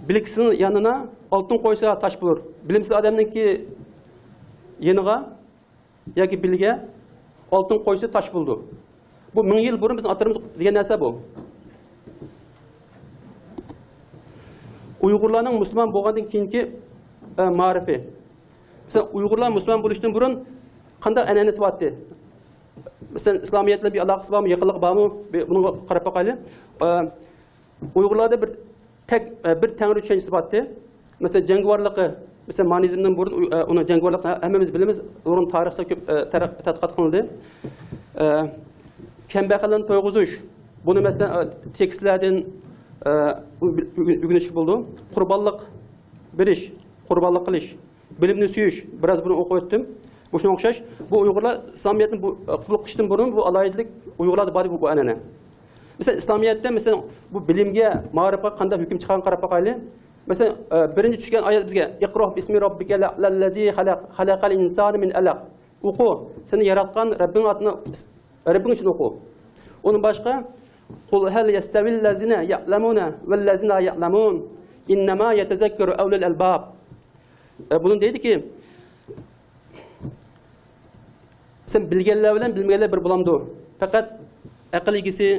بىلىكسىز يانىنا ئالتۇن قويسا تاش بولۇر. بىلىمسىز ئادەمنىڭكى يېنىغا ياكى بېلىگە ئالتۇن قويسا تاش بولىدۇ. بۇ مىڭ يىل بۇرۇن بىزنىڭ ئاتىلىرىمىز دېگەن نەرسە بۇ. ئۇيغۇرلارنىڭ مۇسۇلمان بولغاندىن كېيىنكى، ئە، مائارىپى. مەسىلەن، ئۇيغۇرلار مۇسۇلمان بولۇشتىن بۇرۇن قانداق ئەنئەنىسى بارتتى؟ مەسىلەن، ئىسلامىيەت بىلەن بىر ئالاقىسى بارمۇ، يېقىنلىقى بارمۇ؟ بىر بۇنىڭغا قاراپ باقايلى. ئە، ئۇيغۇرلاردا بىر تەك، ئە، بىر تەڭرى چۈشەنچىسى بارتتى. مەسىلەن، جەڭگىۋارلىقى، مەسىلەن، مانىزمدىن بۇرۇن، ئۇ، ئە، ئۇنىڭ جەڭگىۋارلىقىنى ھەممىمىز بىلىمىز، نۇرغۇن تارىخچىلار كۆپ، ئە، تەرەق-، تەتقىقات قىلدى. ئە، كەمبەغەللەرنى تويغۇزۇش، بۇنى مەسىلەن، ئە، تېكىستلەردىن، ئە، ئۆگىنىشكە بولىدۇ. قۇربانلىق بېرىش، قۇربانلىق قىلىش، بىلىمنى سۆيۈش، بىراز بۇنى ئوقۇپ ئۆتتۈم. بۇ شۇنىڭغا ئوخشاش، بۇ ئۇيغۇرلار ئىسلامىيەتنى بۇ، ئە، قوبۇل قىلىشتىن بۇرۇن بۇ ئالاھىدىلىك ئۇيغۇرلاردا بار ئىدى بۇ، بۇ ئەنئەنە. مەسىلەن، ئىسلامىيەتتە، مەسىلەن، بۇ بىلىمگە، مائارىپقا قانداق ھۆكۈم چىقارغان قاراپ باقايلى. مەسىلەن، ئە، بىرىنچى چۈشكەن ئايەت بىزگە، «ئىقرا بىسمى رەببىكەل ئەلەللەزى خەلەق، خەلەقەل ئىنسانە مىن ئەلەق.» ئوقۇ، سېنى ياراتقان رەببىڭ ئاتىنى، رەببىڭ ئۈچۈن ئوقۇ. ئۇنىڭ باشقا، «قۇل ھەل يەستەۋىللەزىنە يەئلەمۇنە ۋەللەزىنە لا يەئلەمۇن، ئىننەما يەتەزەككەرۇ ئەۋلۇل ئەلباب.» ئە، بۇنى دەيدىكى، سەن بىلگەنلەر بىلەن بىلمىگەنلەر بىر بولامدۇ؟ پەقەت ئەقىل ئىگىسى،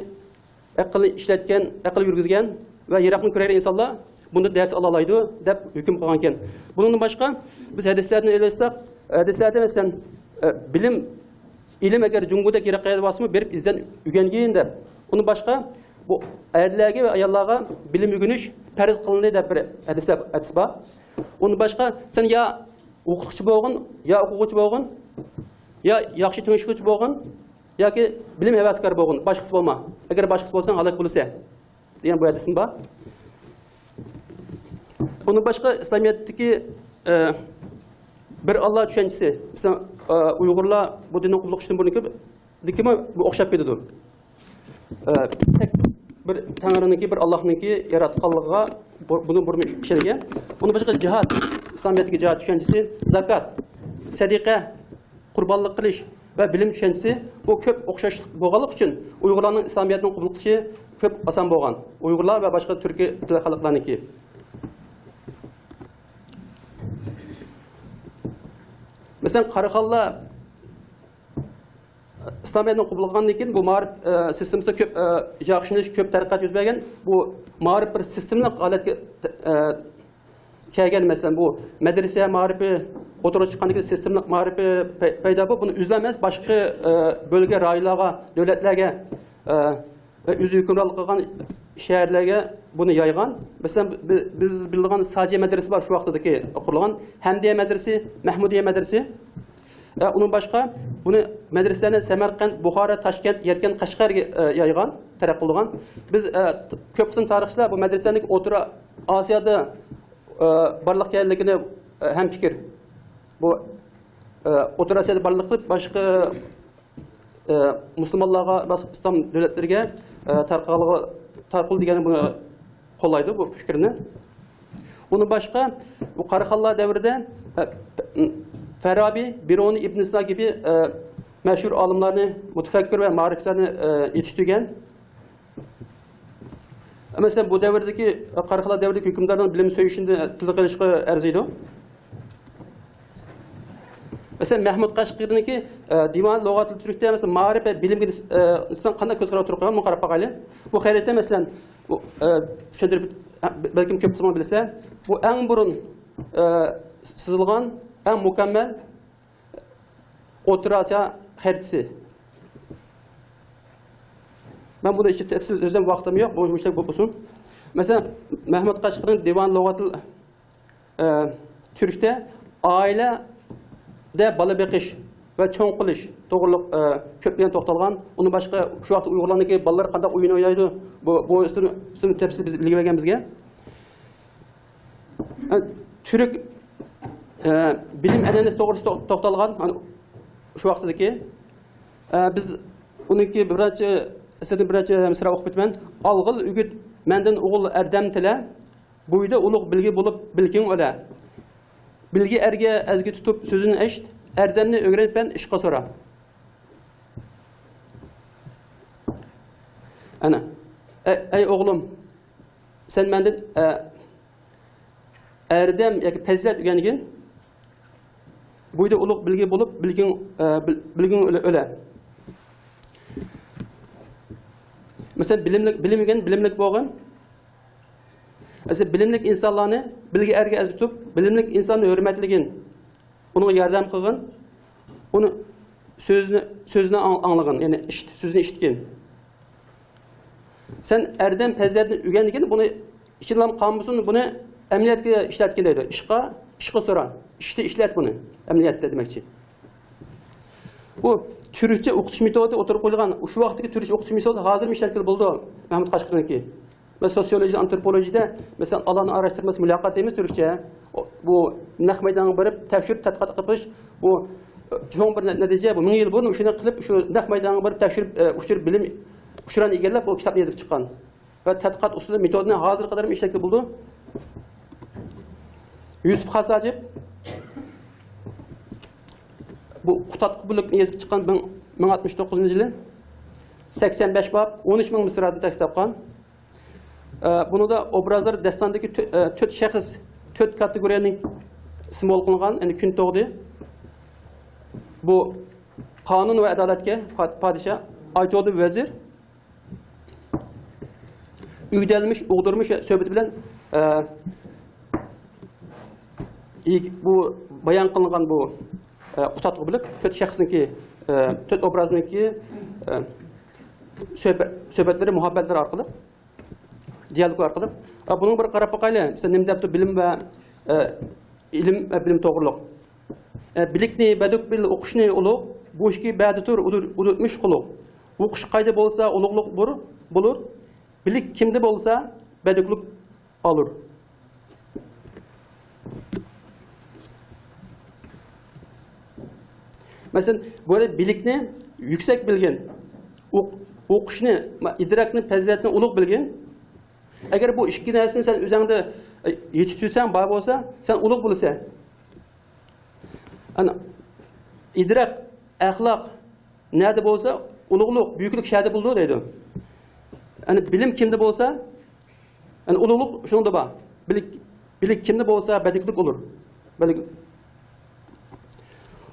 ئەقىلنى ئىشلەتكەن، ئەقىل يۈرگۈزگەن ۋە يىراقنى كۆرەر ئىنسانلار بۇندا دەرس ئالالايدۇ دەپ ھۆكۈم قىلغانكەن. بۇنىڭدىن باشقا، بىز ھەدىسلەردىن ئېلىۋالساق، ھەدىسلەردە مەسىلەن، ئە، بىلىم، ئىلىم ئەگەر جۇڭگودەك يىراق يەردە بارسىمۇ، بېرىپ ئىزدەن ئۆگەنگىن دەپ. ئۇنىڭ باشقا، بۇ ئەرلەرگە ۋە ئاياللارغا بىلىم ئۆگىنىش پەرز قىلىندى دەپ بىر ھەدىسلەر، ھەدىس بار. ئۇنىڭ باشقا، سەن يا ئوقۇتقۇچى بولغىن، يا ئوقۇغۇچى بولغىن، يا ياخشى تىڭشىغۇچى بولغىن، ياكى بىلىم ھەۋەسكارى بولغىن، باشقىسى بولما. ئەگەر باشقىسى بولساڭ، ھالاك بولىسەن، دېگەن بۇ ھەدىسىم بار. ئۇنىڭ باشقا ئىسلامىيەتتىكى، ئە، بىر ئاللا چۈشەنچىسى. مەسىلەن، ئە، ئۇيغۇرلار بۇ دىننى قوبۇل قىلىشتىن بۇرۇنكى دىكىمۇ بۇ ئوخشاپ كېتىدۇ. ئە، تەك بىر تەڭرىنىڭكى، بىر ئاللاھنىڭكى ياراتقانلىقىغا بۇ-، بۇنى بۇرمۇ ئىشەنگەن. ئۇنىڭ باشقا جىھاد، ئىسلامىيەتتىكى جىھاد چۈشەنچىسى، زاكات، سەدىقە، قۇربانلىق قىلىش ۋە بىلىم چۈشەنچىسى، بۇ كۆپ ئوخشاشلىق بولغانلىقى ئۈچۈن ئۇيغۇرلارنىڭ ئىسلامىيەتنى قوبۇل قىلىشى كۆپ ئاسان بولغان. ئۇيغۇرلار ۋە باشقا تۈركىي تىل خەلقلەرنىڭكى. مەسىلەن، قاراخانلار ئىسلامىيەتنى قوبۇل قىلغاندىن كېيىن، بۇ مائارىپ، ئە، سىستېمىسىدا كۆپ، ئە، ياخشىلىنىش، كۆپ تەرەققىيات يۈز بەرگەن. بۇ مائارىپ بىر سىستېمىلىق ھالەتكە، ئە، كەلگەن. مەسىلەن، بۇ مەدرىسە مائارىپى ئوتتۇرىغا چىققاندىن كېيىن سىستېمىلىق مائارىپى پەي-، پەيدا بولۇپ، بۇنى ئۆزلەر ئەمەس، باشقا، ئە، بۆلگە رايونلارغا، دۆلەتلەرگە، ئە، ۋە ئۆزى ھۆكۈمرانلىق قىلغان شەھەرلەرگە بۇنى يايغان. مەسىلەن، بى-، بىز بىلىدىغان ساجى مەدرىسە بار، شۇ ۋاقتىدىكى قۇرۇلغان. ھەمدىيە مەدرىسى، مەھمۇدىيە مەدرىسى. ئە، ئۇنىڭ باشقا، بۇنى مەدرىسىلەرنى سەمەرقەنت، بۇخارا، تاشكەنت، يەركەنت، قەشقەرگە، ئە، يايغان، تەرەققىي قىلغان. بىز، ئە، كۆپ قىسىم تارىخچىلار بۇ مەدرىسىلەرنىڭ ئوتتۇرا ئاسىيادا، ئە، بارلىققا كەلگىنى، ئە، ھەمپىكىر. بۇ، ئە، ئوتتۇرا ئاسىيادا بارلىق قىلىپ، باشقا ئە، مۇسۇلمانلارغا، باشقا ئىسلام دۆلەتلىرىگە، ئە، تارقالغا-، تارقىلىدۇ دېگەن بۇنى قوللايدۇ، بۇ پىكىرنى. ئۇنىڭ باشقا، بۇ قاراخانلار دەۋرىدە، ئە، فارابى، بىرۇنى، ئىبن سىنا كىبى، ئە، مەشھۇر ئالىملارنى، مۇتەپەككۇر ۋە مائارىپچىلارنى، ئە، يېتىشتۈرگەن. مەسىلەن، بۇ دەۋردىكى، قاراخانلار دەۋرىدىكى ھۆكۈمدارنىڭ بىلىم سۆيۈشىنى تىلغا ئېلىشقا ئەرزىيدۇ. مەسىلەن، مەھمۇد قەشقىرىنىڭكى، ئە، دىۋان لۇغاتىل تۈركتە، مەسىلەن، مائارىپ ۋە بىلىمگە نىس-، ئە، نىسبەتەن قانداق كۆز قاراشتا تۇرغان، بۇنى قاراپ باقايلى. بۇ خەرىتە، مەسىلەن، بۇ، ئە، چۈشەندۈرۈپ، بەلكىم كۆپ قىسمىڭلار بىلىسىلەر. بۇ ئەڭ بۇرۇن، ئە، سىزىلغان، ئەڭ مۇكەممەل ئوتتۇرا ئاسىيا خەرىتىسى. مەن بۇنى ئىچىپ تەپسىل سۆزلەم ۋاقتىم يوق، بۇ مۇشۇنداق بولۇپ قالسۇن. مەسىلەن، مەھمۇد قەشقىرىنىڭ دىۋان لۇغاتىل، ئە، تۈركتە ئائىلىدە بالا بېقىش ۋە چوڭ قىلىش توغرىلىق، ئە، كۆپلىگەن توختالغان. ئۇنىڭ باشقا شۇ ۋاقىتتا ئۇيغۇرلارنىڭكى بالىلىرى قانداق ئويۇن ئوينايدۇ، بۇ، بۇ ئۈستىدە، ئۈستىدە تەپسىل بىز بىلگىلى بەرگەن بىزگە. تۈرك، ئە، بىلىم ئەنئەنىسى توغرىسىدا تو-، توختالغان، مانا شۇ ۋاقتىدىكى. ئە، بىز ئۇنىڭكى بىر نەچچە، سىزدىن بىر نەچچە مىسرا ئوقۇپ ئۆتىمەن. «ئالغىل ئۈگۈت مەندىن ئوغۇل ئەردەم تىلە، بويىدا ئۇلۇغ بىلگە بولۇپ بىلكىڭ ئۆلە. بىلگە ئەرگە ئەزگە تۇتۇپ سۆزىنى ئەشىت، ئەردەمنى ئۆگرەنىپ مەن ئىشقا سورا.» ئەنە، ئەي، ئەي ئوغلۇم، سەن مەندىن، ئە، ئەردەم ياكى پەزىلەت ئۆگەنگىن. بويىدا ئۇلۇغ بىلگە بولۇپ، بىلگىڭ، ئە، بىل-، بىلگىڭ ئۆلە، ئۆلە. مەسىلەن، بىلىملىك، بىلىم ئۆگەن، بىلىملىك بولغىن. مەسىلەن، بىلىملىك ئىنسانلارنى بىلگە ئەرگە ئەزگە تۇتۇپ، بىلىملىك ئىنساننى ھۆرمەتلىگىن. ئۇنىڭغا ياردەم قىلغىن. ئۇنى سۆزىنى، سۆزىنى ئاڭ-، ئاڭلىغىن، يەنى ئىشىت-، سۆزىنى ئىشىتكىن. سەن ئەردەم پەزىلەتنى ئۆگەنگىن، بۇنى ئىچىدىلا قالمىسۇن، بۇنى ئەمەلىيەتكە ئىشلەتكىن دەيدۇ. ئىشقا، ئىشقا سورا، ئىشتا ئىشلەت بۇنى، ئەمەلىيەتتە دېمەكچى. بۇ تۈركچە ئوقۇتۇش مېتودى ئوتتۇرىغا قويۇلغان. شۇ ۋاقىتتىكى تۈركچە ئوقۇتۇش مېتودى ھازىرمۇ ئىشلەتكىلى بولىدۇ، مەھمۇد قاشقىرنىڭكى. مەسىلەن، سوسىيولوگىيە، ئانتروپولوگىيەدە، مەسىلەن، ئالان ئاراشتۇرمىسى، مۇلاقات دەيمىز تۈركچە. ئو، بۇ نەق مەيدانغا بېرىپ، تەكشۈرۈپ، تەتقىقات قىلىپ، بۇ، ئە، چوڭ بىر نە-، نەتىجە، بۇ مىڭ يىل بۇرۇن شۇنى قىلىپ، شۇ نەق مەيدانغا بېرىپ تەكشۈرۈپ، ئە، ئۇچۇر، بىلىم، ئۇچۇرلارنى ئىگىلەپ، بۇ كىتابنى يېزىپ چىققان. ۋە تەتقىقات ئۇسۇلى، مېتودىنى ھازىرغا قەدەر ئىشلەتكىلى بولىدۇ. يۈسۈپ خاس ھاجىپ بۇ قۇتادغۇ بۆلەكنى يېزىپ چىققان، مىڭ، مىڭ ئاتمىش توققۇزىنچى يىلى. سەكسەن بەش باب، ئون ئۈچ مىڭ مىسرادىن تەشكىل تاپقان. ئە، بۇنىڭدا ئوبرازلار داستاندىكى تۆ-، ئە، تۆت شەخس، تۆت كاتېگورىيەنى سىمۋول قىلغان، يەنى كۈن تۇغدى. بۇ قانۇن ۋە ئادالەتكە پا-، پادىشاھ، ئايتودا ۋەزىر، ئۆگدەلمىش، ئۇغدۇرمىش ۋە سۆھبىتى بىلەن، ئە، ئىگ-، بۇ بايان قىلىنغان بۇ، ئە، قۇتادغۇ بۆلەك تۆت شەخسنىڭكى، ئە، تۆت ئوبرازنىڭكى، ئە، سۆھبە-، سۆھبەتلىرى، مۇھەببەتلىرى ئارقىلىق، دىيالوگ ئارقىلىق. ئە، بۇنىڭغا بىر قاراپ باقايلى. مەسىلەن، نېمە دەپتۇ؟ بىلىم ۋە، ئە، ئىلىم ۋە بىلىم توغرۇلۇق. ئە، بىلىكنى بەدۈك بىل، ئوقۇشنى ئۇلۇغ، بۇ ئىككى بەدە تۇر، ئۇدۇ-، ئۇدۇتمىش قۇلۇق. ئوقۇش قايدا بولسا ئۇلۇغلۇق بۇر-، بولۇر، بىلىك كىمدە بولسا بەدۈكلۈك ئالۇر. مەسىلەن، بۇ يەردە بىلىكنى يۈكسەك بىلگىن، ئوق-، ئوقۇشنى، ئىدراكنى، پەزىلەتنى ئۇلۇغ بىلگىن. ئەگەر بۇ ئىككى نەرسىنى سەن ئۆزۈڭدە، ئە، يېتىشتۈرسەڭ، بار بولسا، سەن ئۇلۇغ بولىسەن. ئەنە، ئىدراك، ئەخلاق نەدە بولسا، ئۇلۇغلۇق، بۈيۈكلۈك شەدە بولىدۇ دەيدۇ. ئەنە، بىلىم كىمدە بولسا، ئەنە، ئۇلۇغلۇق شۇنىڭدا بار. بىلىك، بىلىك كىمدە بولسا، بەدۈكلۈك ئۇلۇغ. بەدۈك-،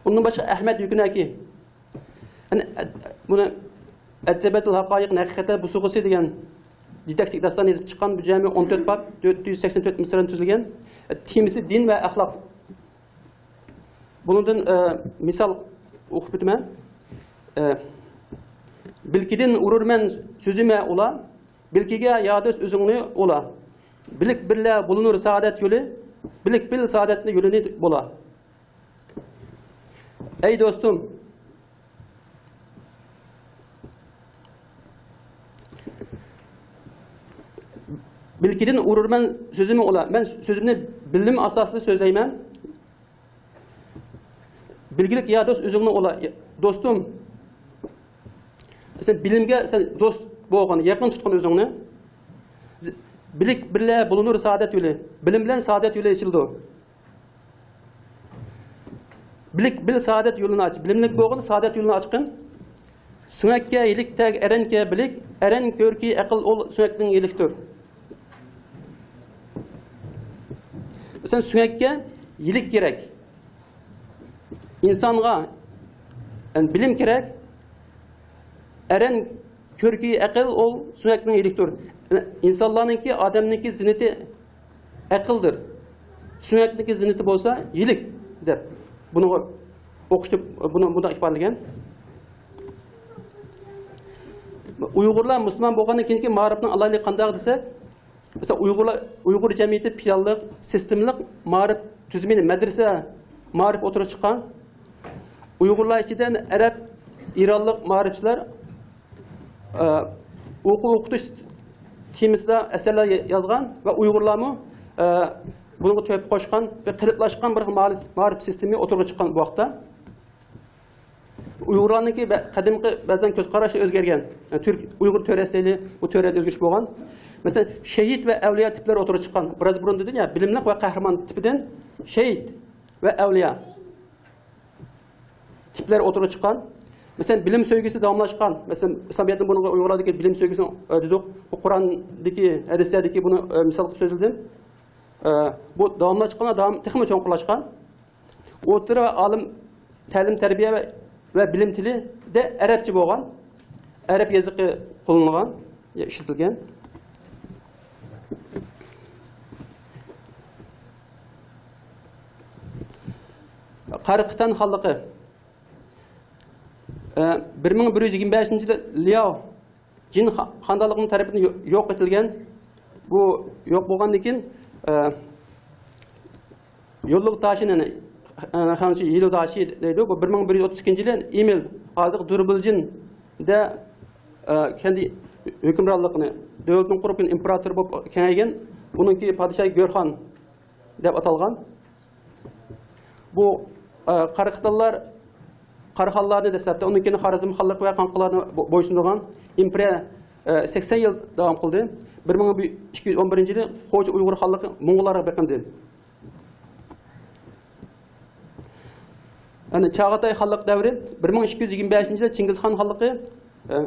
ئۇندىن باشقا ئەھمەد يۈكۈنەكى. ئەنە، بۇنى ئەدەبىياتۇل ھەقايىق، ھەقىقەتلەر بوسۇغىسى دېگەن دىداكتىك داستان يېزىپ چىققان، بۇ جەمئىي ئون تۆت باب، تۆت يۈز سەكسەن تۆت مىسرادىن تۈزۈلگەن. تېمىسى دىن ۋە ئەخلاق. بۇنىڭدىن، ئە، مىسال ئوقۇپ ئۆتىمەن. ئە، بىلكىدىن ئۇرۇرمەن سۆزۈمە ئۇلا، بىلكىگە يا دوست ئۆزۈڭنى ئۇلا. بىلىك بىللە بولۇنۇر سائادەت يولى، بىلىك بىل سائادەتنى يولىنى بولا. ئەي دوستۇم، بىلكىدىن ئۇرۇرمەن سۆزۈمنى ئۇلا. مەن سۆزۈمنى بىلىم ئاساسىدا سۆزلەيمەن. بىلگىلىك يا دوست ئۆزۈڭنى ئۇلا. دوستۇم، سەن بىلىمگە سەن دوست بولغان، يېقىن تۇتقان ئۆزۈڭنى. بىلىك بىللە بولۇنۇر سائادەت يولى. بىلىم بىلەن سائادەت يولى ئېچىلىدۇ. بىلىك بىل سائادەت يولىنى ئاچ. بىلىملىك بولغىن، سائادەت يولىنى ئاچقىن. سۆڭەككە يىلىك تەگ ئەرەنكە بىلىك، ئەرەن كۆركى ئەقىل ئول سۆڭەكنىڭ يىلىكتۇر. مەسىلەن، سۆڭەككە يىلىك كېرەك. ئىنسانغا، يەنى بىلىم كېرەك. ئەرەن كۆركى ئەقىل ئول سۆڭەكنىڭ يىلىكتۇر. يەنى ئىنسانلارنىڭكى، ئادەمنىڭكى زىننىتى ئەقىلدۇر. سۆڭەكنىڭكى زىننىتى بولسا يىلىك دەپ بۇنىڭغا ئوخشىتىپ، بۇنى بۇنداق ئىپادىلىگەن. ئۇيغۇرلار مۇسۇلمان بولغاندىن كېيىنكى مائارىپنىڭ ئالاھىدىلىكى قانداق دېسەك، مەسىلەن، ئۇيغۇرلار، ئۇيغۇر جەمئىيىتى پىلانلىق، سىستېمىلىق مائارىپ تۈزۈمى، مەدرىسە مائارىپ ئوتتۇرىغا چىققان. ئۇيغۇرلار ئىچىدە ئەرەب، ئىرانلىق مائارىپچىلار، ئە، ئوقۇ ئوقۇتۇش تېمىسىدا ئەسەرلەر يازغان ۋە ئۇيغۇرلارمۇ، ئە، بۇنىڭغا تۆھپە قوشقان ۋە قېلىپلاشقان بىر مائارىپ، مائارىپ سىستېمى ئوتتۇرىغا چىققان بۇ ۋاقىتتا. ئۇيغۇرلارنىڭكى بە-، قەدىمكى بەزەن كۆز قاراشى ئۆزگەرگەن. يەنى تۈرك، ئۇيغۇر تۆرەسى دەيلى، بۇ تۆرەدە ئۆزگىرىش بولغان. مەسىلەن، شېھىت ۋە ئەۋلىيا تىپلىرى ئوتتۇرىغا چىققان. بىراز بۇرۇن دېدىم يا، بىلىملىك ۋە قەھرىمان تىپىدىن شېھىت ۋە ئەۋلىيا تىپلىرى ئوتتۇرىغا چىققان. مەسىلەن، بىلىم سۆيگۈسى داۋاملاشقان. مەسىلەن، ئىسلامىيەتنىڭ بۇنىڭغا ئۇيغۇرلاردىكى بىلىم سۆيگۈسىنى، ئە، دېدۇق. بۇ قۇرئاندىكى، ھەدىسلەردىكى بۇنى، ئە، مىسال قىلىپ سۆزلىدىم. ئە، بۇ داۋاملاشقان، داۋام تېخىمۇ چوڭقۇرلاشقان. ئوتتۇرا ۋە ئالىم تەلىم تەربىيە ۋە، ۋە بىلىم تىلىدە ئەرەبچە بولغان، ئەرەب يېزىقى قوللىنىلغان، ئىشلىتىلگەن. قارىقىتان خانلىقى، ئە، بىر مىڭ بىر يۈز يىگىرمە بەشىنچى يىلى لياۋ جىن خا-، خاندانلىقىنىڭ تەرىپىدىن يو-، يوق ئېتىلگەن. بۇ يوق بولغاندىن كېيىن، ئە، يوللۇق تاشىن، يەنى خەنزۇچە يىلۇداشى دەيدۇ. بۇ بىر مىڭ بىر يۈز ئوتتۇز ئىككىنچى يىلى ئىمىل، ھازىرقى دۇربۇلجىندە، ئە، كەندى ھۆكۈمرانلىقىنى، دۆلىتىنى قۇرۇپ، ئىمپېراتور بولۇپ كېڭەيگەن. بۇنىڭكى پادىشاھى گۆرخان دەپ ئاتالغان. بۇ، ئە، قاراخانلار، قاراخانلارنى دەسلەپتە، ئۇنىڭ كېيىن خارەزم خانلىقى ۋە قاڭقىلارنى بو-، بويسۇندۇرغان ئىمپېرىيە، ئە، سەكسەن يىل داۋام قىلدى. بىر مىڭ ئىككى يۈز ئون بىرىنچى يىلى خوجا ئۇيغۇر خانلىقى موڭغۇللارغا بېقىندى. يەنى چاغاتاي خانلىق دەۋرى، بىر مىڭ ئىككى يۈز يىگىرمە بەشىنچى يىلى چىڭگىزخان خانلىقى، ئە،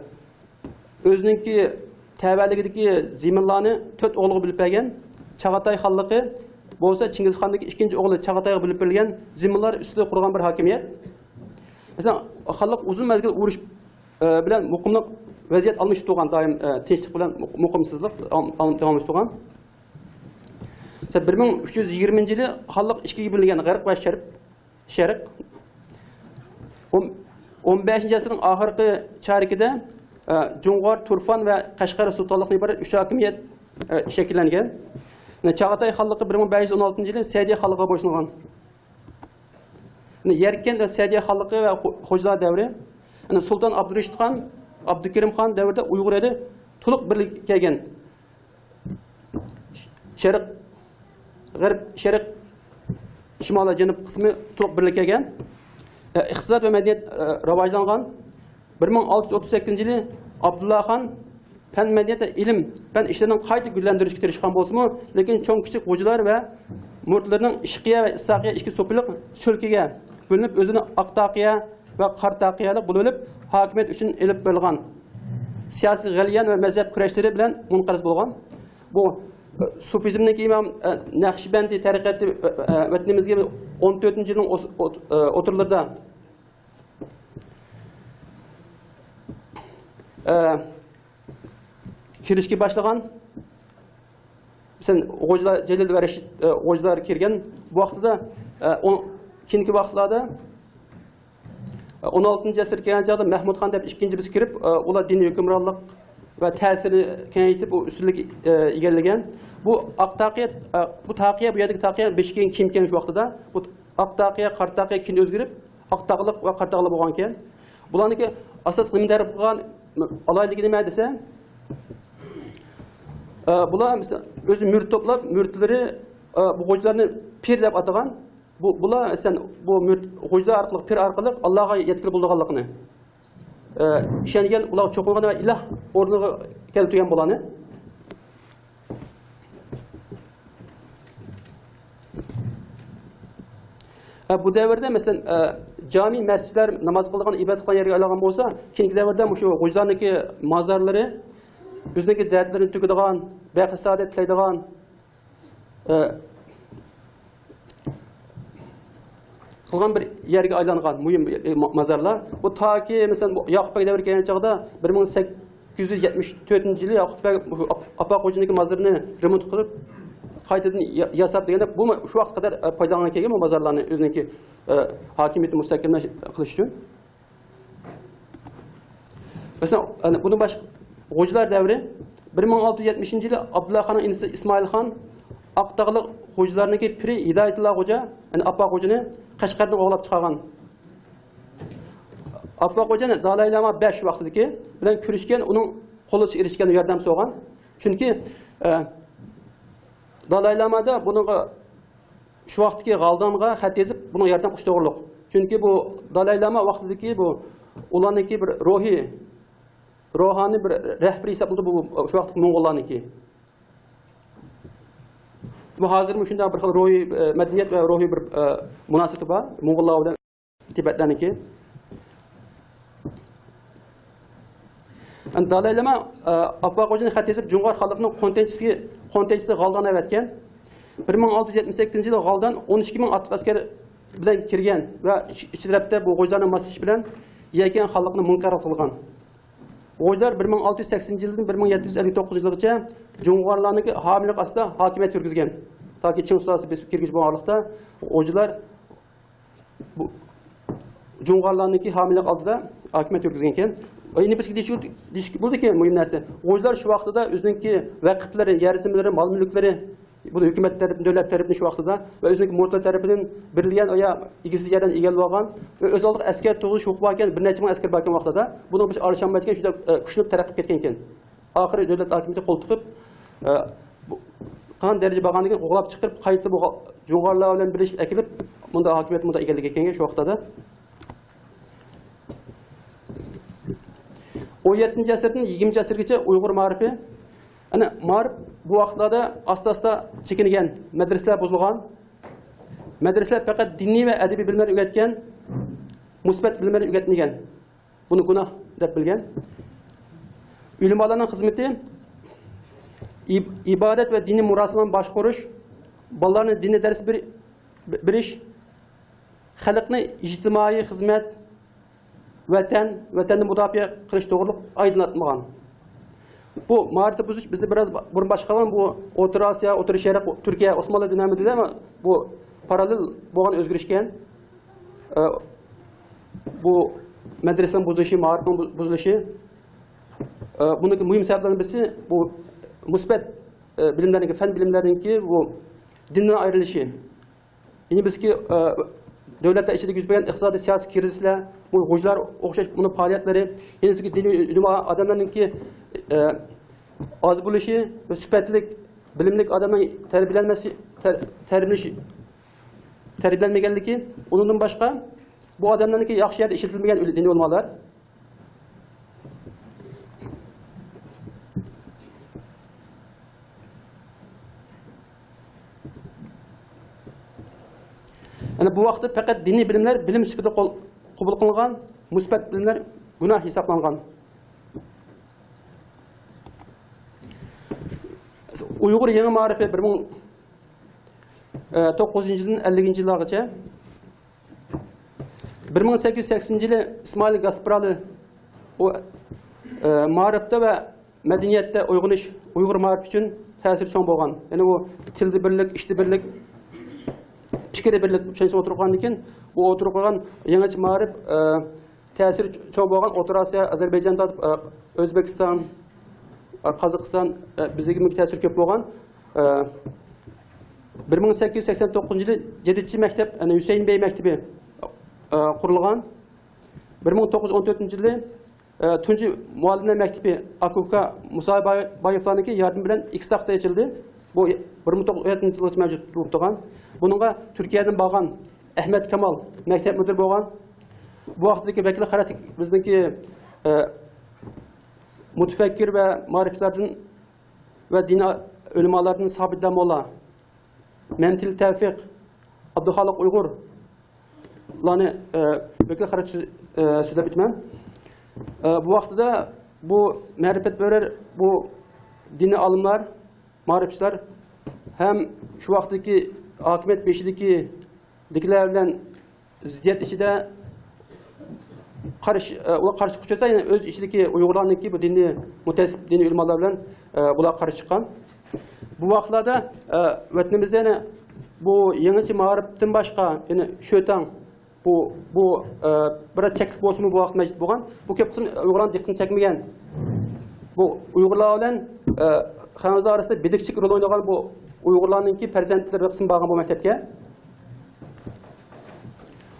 ئۆزىنىڭكى تەۋەلىكىدىكى زېمىنلارنى تۆت ئوغلىغا بۆلۈپ بەرگەن. چاغاتاي خانلىقى بولسا چىڭگىزخاندىكى ئىككىنچى ئوغلى چاغاتايغا بۆلۈپ بېرىلگەن زېمىنلار ئۈستىدە قۇرغان بىر ھاكىمىيەت. مەسىلەن، خانلىق ئۇزۇن مەزگىل ئۇرۇش، ئە، بىلەن مۇقىملىق ۋەزىيەت ئالمىشىپ تۇرغان، دائىم، ئە، تىنچلىق بىلەن مۇق-، مۇقىمسىزلىق داۋام-، داۋاملىشىپ تۇرغان. مەسىلەن، بىر مىڭ ئۈچ يۈز يىگىرمىنچى يىلى خانلىق ئىككىگە بۆلۈنگەن، غەرب ۋە شەرق. شەرق. ئون، ئون بەشىنچى ئەسىرنىڭ ئاخىرقى چارىكىدە، ئە، جۇڭغار، تۇرفان ۋە قەشقەر سۇلتانلىقىدىن ئىبارەت ئۈچ ھاكىمىيەت، ئە، شەكىللەنگەن. چاغاتاي خانلىقى بىر مىڭ بەش يۈز ئون ئالتىنچى يىلى سەئدىيە خانلىقىغا بويسۇنغان. يەركەنت ۋە سەئدىيە خانلىقى ۋە خو-، خوجىلار دەۋرى. سۇلتان ئابدۇرېشىت خان، ئابدۇكېرىم خان دەۋرىدە ئۇيغۇر ئېلى تولۇق بىرلىككە كەلگەن. شەرق، غەرب، شەرق، شىمال ۋە جەنۇب قىسمى تولۇق بىرلىككە كەلگەن. ئە، ئىقتىساد ۋە مەدەنىيەت، ئە، راۋاجلانغان. بىر مىڭ ئالتە يۈز ئوتتۇز ئەككىنچى يىلى ئابدۇللا خان پەن، مەدەنىيەت ۋە ئىلىم، پەن ئىشلىرىنى قايتا گۈللەندۈرۈشكە تىرىشقان بولسىمۇ، لېكىن چوڭ كىچىك غوجىلار ۋە مۇرىتلىرىنىڭ ئىشقىيە ۋە ئىسھاقىيە ئىككى سوپىلىق سۆلكىگە بۆلۈنۈپ، ئۆزىنى ئاقتاقىيە ۋە قاراتاقىيەلىك بولۇۋېلىپ، ھاكىمىيەت ئۈچۈن ئېلىپ بېرىلغان سىياسىي غەليان ۋە مەزھەپ كۈرەشلىرى بىلەن مۇنقەرز بولغان. بۇ، ئە، سۇپىزمنىڭكى ئىمام، ئە، نەقشىبەندى تەرىقەتى، ئە، ئە، ۋەتىنىمىزگە ئون تۆتىنچى يىلنىڭ ئوس-، ئوت-، ئە، ئوتتۇرىلىرىدا، ئە، كىرىشكە باشلىغان. مەسىلەن، غوجىلار، جەلىل ۋە رەشىد، ئە، غوجىلار كىرگەن. بۇ ۋاقتىدا، ئە، ئون-، كېيىنكى ۋاقىتلاردا، ئە، ئون ئالتىنچى ئەسىرگە كەلگەن چاغدا مەھمۇد خان دەپ ئىككىنچى بىرسى كىرىپ، ئە، ئۇلار دىنىي ھۆكۈمرانلىق ۋە تەسىرىنى كېڭەيتىپ، ئۇ ئۈستۈنلۈك، ئە، ئىگىلىگەن. بۇ ئاق تاقىيە، ئە، بۇ تاقىيە، بۇ يەردىكى تاقىيە بېشى كېيىن كىم ئىكەن شۇ ۋاقتىدا؟ بۇ ئاق تاقىيە، قارا تاقىيە كېيىن ئۆزگىرىپ، ئاق تاغلىق ۋە قارا تاغلىق بولغان ئىكەن. بۇلارنىڭكى ئاساسلىق نېمە تەرەپ قىلغان ئالاھىدىلىكى نېمە دېسە، ئە، بۇلار مەسىلەن، ئۆزى مۇرىت توپلاپ، مۇرىتلىرى، ئە، بۇ غوجىلارنى پىر دەپ ئاتىغان. بۇ، بۇلار مەسىلەن، بۇ مۇرىت، غوجىلار ئارقىلىق، پىر ئارقىلىق ئاللاغا يەتكىلى بولىدىغانلىقىنى، ئە، ئىشەنگەن، ئۇلارغا چوقۇنغان ۋە ئىلاھ ئورنىغا كەلتۈرگەن بۇلارنى. ھە، بۇ دەۋردە، مەسىلەن، ئە، جامى مەسچىتلەر، ناماز قىلىدىغان، ئىبادەت قىلىدىغان يەرگە ئايلانغان بولسا، كېيىنكى دەۋردە مۇشۇ غوجىلارنىڭكى مازارلىرى، ئۆزىنىڭكى دەردلىرىنى تۆكىدىغان، بەخت سائادەت تىلەيدىغان، ئە، قىلغان بىر يەرگە ئايلانغان مۇھىم، ئە، ما-، مازارلار. بۇ تاكى، مەسىلەن، بۇ ياقۇپ بەگ دەۋرى كەلگەن چاغدا، بىر مىڭ سەككىز يۈز يەتمىش تۆتىنچى يىلى ياقۇپ بەگ مۇشۇ ئاپ-، ئاپا خوجىنىڭكى مازىرىنى رېمونت قىلىپ، قايتىدىن يا-، ياساپ دېگەندە، بۇ شۇ ۋاقىتقا قەدەر، ئە، پايدىلانغان كەلگەن بۇ مازارلارنى ئۆزىنىڭكى، ئە، ھاكىمىيىتىنى مۇستەھكەملەش قىلىش ئۈچۈن. مەسىلەن، ئەنە بۇنىڭ باشقا غوجىلار دەۋرى، بىر مىڭ ئالتە يۈز يەتمىشىنچى يىلى ئابدۇللا خاننىڭ ئىنىسى ئىسمائىل خان ئاقتاغلىق غوجىلارنىڭكى پىرى ھىدايەتۇللا غوجا، يەنى ئاپا غوجىنى قەشقەردىن قوغلاپ چىقارغان. ئاپا غوجىنى دالاي لاما بەش ۋاقتىدىكى بىلەن كۆرۈشكەن، ئۇنىڭ قول ئېرىشكەن، ياردەم سورىغان. چۈنكى، ئە، دالاي لامادا بۇنىڭغا شۇ ۋاقىتتىكى غالدانغا خەت يېزىپ، بۇنىڭغا ياردەم قىلىش توغرۇلۇق. چۈنكى بۇ دالاي لاما ۋاقتىدىكى بۇ ئۇلارنىڭكى بىر روھىي، روھانىي بىر رەھبىرى ھېسابلىنىدۇ بۇ، بۇ شۇ ۋاقىتتىكى موڭغۇللارنىڭكى. بۇ ھازىرمۇ شۇنداق بىر خىل روھىي، ئە، مەدەنىيەت ۋە روھىي بىر، ئە، مۇناسىۋىتى بار موڭغۇللار بىلەن. تىبەتلەرنىڭكى. دالاي لاما، ئە، ئاپا غوجىنى خەت يېزىپ، جۇڭغار خانلىقىنىڭ قونتەيچىسى، قونتەيچىسى غالدان ئەۋەتكەن. بىر مىڭ ئالتە يۈز يەتمىش سەككىزىنچى يىلى غالدان ئون ئىككى مىڭ ئاتلىق ئەسكەر بىلەن كىرگەن ۋە ئىچ-، ئىچ تەرەپتە بۇ غوجىلارنىڭ ماسلىشىشى بىلەن يەكەن خانلىقىنى مۇنقەرز قىلغان. غوجىلار بىر مىڭ ئالتە يۈز سەكسىنىنچى يىلدىن بىر مىڭ يەتتە يۈز ئەللىك توققۇزىنچى يىلغىچە جۇڭغارلارنىڭكى ھامىيلىق ئاستىدا ھاكىمىيەت يۈرگۈزگەن. تاكى چىڭ سۇلالىسى بېسىپ كىرگۈچە بولغان ۋاقىتتا غوجىلار بۇ جۇڭغارلارنىڭكى ھامىيلىق ئالدىدا ھاكىمىيەت يۈرگۈزگەن ئىكەن. يەنە بىرسى دېيىش، دېيىشكە بولىدۇكى، مۇھىم نەرسە، غوجىلار شۇ ۋاقتىدا ئۆزىنىڭكى ۋەقىپلىرى، يەر زېمىنلىرى، مال مۈلۈكلىرى، بۇنى ھۆكۈمەت تەرىپىدىن، دۆلەت تەرىپىدىن شۇ ۋاقتىدا ۋە ئۆزىنىڭكى مۇرۇتلار تەرىپىدىن بېرىلگەن يا ئىگىسىز يەردىن ئىگىلىۋالغان ۋە ئۆز ئالدىغا ئەسكەر تۇرغۇزۇش ھوقۇقى باركەن، بىر نەچچە مىڭ ئەسكەر باركەن ۋاقتىدا، بۇنىڭغا بىز ئارىلىشالمايدىكەن، شۇنداق، ئە، كۈچلىنىپ تەرەققىي قىلىپ كەتكەنىكەن. ئاخىرى دۆلەت ھاكىمىيىتى قول تىقىپ، ئە، بۇ، قان دەرىجە بارغاندىن كېيىن قوغلاپ چىقىرىپ، قايتا بۇ جۇڭغارلار بىلەن بىرلىشىپ ئەكېلىپ، مۇندا ھاكىمىيەت مۇندا ئىگىلىگەن شۇ ۋاقتىدا. ئون يەتتىنچى ئەسىردىن يىگىرمىنچى ئەسىرگىچە ئۇيغۇر مائارىپى، يەنى مائارىپ بۇ ۋاقىتلاردا ئاستا-ئاستا چېكىنگەن، مەدرىسىلەر بۇزۇلغان. مەدرىسىلەر پەقەت دىنىي ۋە ئەدەبىي بىلىملەرنى ئۆگەتكەن، مۇسبەت بىلىملەرنى ئۆگەتمىگەن. بۇنى گۇناھ دەپ بىلگەن. ئۆلىمالارنىڭ خىزمىتى ئىب-، ئىبادەت ۋە دىنىي مۇراسىملارنى باشقۇرۇش، بالىلارنى دىنىي دەرس بېرى-، بېرىش، خەلقنى ئىجتىمائىي خىزمەت، ۋەتەن، ۋەتەننى مۇداپىئە قىلىش توغرۇلۇق ئايدىڭلاتمىغان. بۇ مائارىپنى بۇزۇش بىزدە بىراز بۇرۇن باشقا قىلغان، بۇ ئوتتۇرا ئاسىيا، ئوتتۇرا شەرق، تۈركىيە، ئوسمانلى دۆلىمىدە بۇ پاراللېل بولغان ئۆزگىرىشكەن. ئە، بۇ مەدرىسىنىڭ بۇزۇلۇشى، مائارىپنىڭ بۇ-، بۇزۇلۇشى. ئە، بۇنىڭكى مۇھىم سەۋەبلەرنىڭ بىرسى بۇ مۇسبەت، ئە، بىلىملەرنىڭكى، پەن بىلىملەرنىڭكى بۇ دىندىن ئايرىلىشى. يەنە بىزكى، ئە، دۆلەتلەر ئىچىدە يۈز بەرگەن ئىقتىسادىي، سىياسىي كىرىزىسلەر، بۇ غۇلجىلار ئوخشاش بۇنىڭ پائالىيەتلىرى، يەنە بىزكى دىنىي ئۆلىما ئادەملەرنىڭكى، ئە، ئاز بولۇشى ۋە سۈپەتلىك، بىلىملىك ئادەمنىڭ تەربىيەلەنمەسى، تەر-، تەربىيەلىنىش، تەربىيەلەنمىگەنلىكى، ئۇنىڭدىن باشقا بۇ ئادەملەرنىڭكى ياخشى يەردە ئىشلىتىلمىگەن دىنىي ئۆلىمالار. يەنى بۇ ۋاقىتتا پەقەت دىنىي بىلىملەر بىلىم سۈپىتىدە قول-، قوبۇل قىلىنغان، مۇسبەت بىلىملەر گۇناھ ھېسابلانغان. ئۇيغۇر يېڭى مائارىپى بىر مىڭ توققۇزىنچى يىلدىن ئەللىكىنچى يىللارغىچە. بىر مىڭ سەككىز يۈز سەكسىنىنچى يىلى ئىسمائىل گاسپرالى ئۇ، ئە، مائارىپتا ۋە مەدەنىيەتتە ئويغىنىش ئۇيغۇر مائارىپى ئۈچۈن تەسىرى چوڭ بولغان. يەنى ئۇ تىلدا بىرلىك، ئىشتا بىرلىك، پىكىردە بىرلىك چۈشەنچىسى ئوتتۇرىغا قويغاندىن كېيىن، ئۇ ئوتتۇرىغا قويغان يېڭىچە مائارىپ، ئە، تەسىرى چوڭ بولغان ئوتتۇرا ئاسىيا، ئازەربەيجان تارتىپ، ئە، ئۆزبېكىستان، ئە، قازاقىستان، ئە، بىزگىمۇ تەسىرى كۆپ بولغان. ئە، بىر مىڭ سەككىز يۈز سەكسەن توققۇزىنچى يىلى جەدىدچى مەكتەپ، يەنى ھۈسەيىن بەي مەكتىپى، ئە، قۇرۇلغان. بىر مىڭ توققۇز يۈز ئون تۆتىنچى يىلى، ئە، تۇنجى مۇئەللىملەر مەكتىپى ئاكا ئۇكا مۇسابايېۋلارنىڭكى ياردىمى بىلەن ئىككى ساختا ئېچىلدى. بۇ بىر مىڭ توققۇز يۈز ئون يەتتىنچى يىلغىچە مەۋجۇت بولۇپ تۇرغان. بۇنىڭغا تۈركىيەدىن بارغان ئەھمەت كامال مەكتەپ مۇدىرى بولغان. بۇ ۋاقىتتىكى ۋەكىل خاراكتېر بىزنىڭكى، ئە، مۇتەپەككۇر ۋە مائارىپچىلاردىن ۋە دىنىي ئۆلىمالاردىن سابىت داموللا، مەمتىلى تەۋپىق، ئابدۇخالىق ئۇيغۇرلارنى، ئە، ۋەكىل خاراكتېر سۆز-، ئە، سۆزلەپ ئۆتىمەن. ئە، بۇ ۋاقتىدا بۇ مەرىپەتپەرۋەر، بۇ دىنىي ئالىملار، مائارىپچىلار ھەم شۇ ۋاقىتتىكى ھاكىمىيەت بېشىدىكى دىكىلەر بىلەن زىددىيەت ئىچىدە قارشى، ئۇلار قارشى ئۇچرىسا، يەنە ئۆز ئىچىدىكى ئۇيغۇرلارنىڭكى بۇ دىنىي مۇتەئەسسىپ دىنىي ئۆلىمالار بىلەن، ئۇلار قارشى چىققان. بۇ ۋاقىتلاردا، ۋەتىنىمىزدە يەنە بۇ يېڭىچە مائارىپتىن باشقا، يەنە شۆتاڭ، بۇ، بۇ، بىراز چەكلىك بولسىمۇ بۇ ۋاقىت مەۋجۇت بولغان. بۇ كۆپ قىسىم ئۇيغۇرلارنىڭ دىققىتىنى چەكمىگەن. بۇ ئۇيغۇرلار بىلەن، خەنزۇلار ئارىسىدا بىلىكچىلىك رول ئوينىغان بۇ ئۇيغۇرلارنىڭكى پەرزەنتلىرى بىر قىسىم بارغان بۇ مەكتەپكە.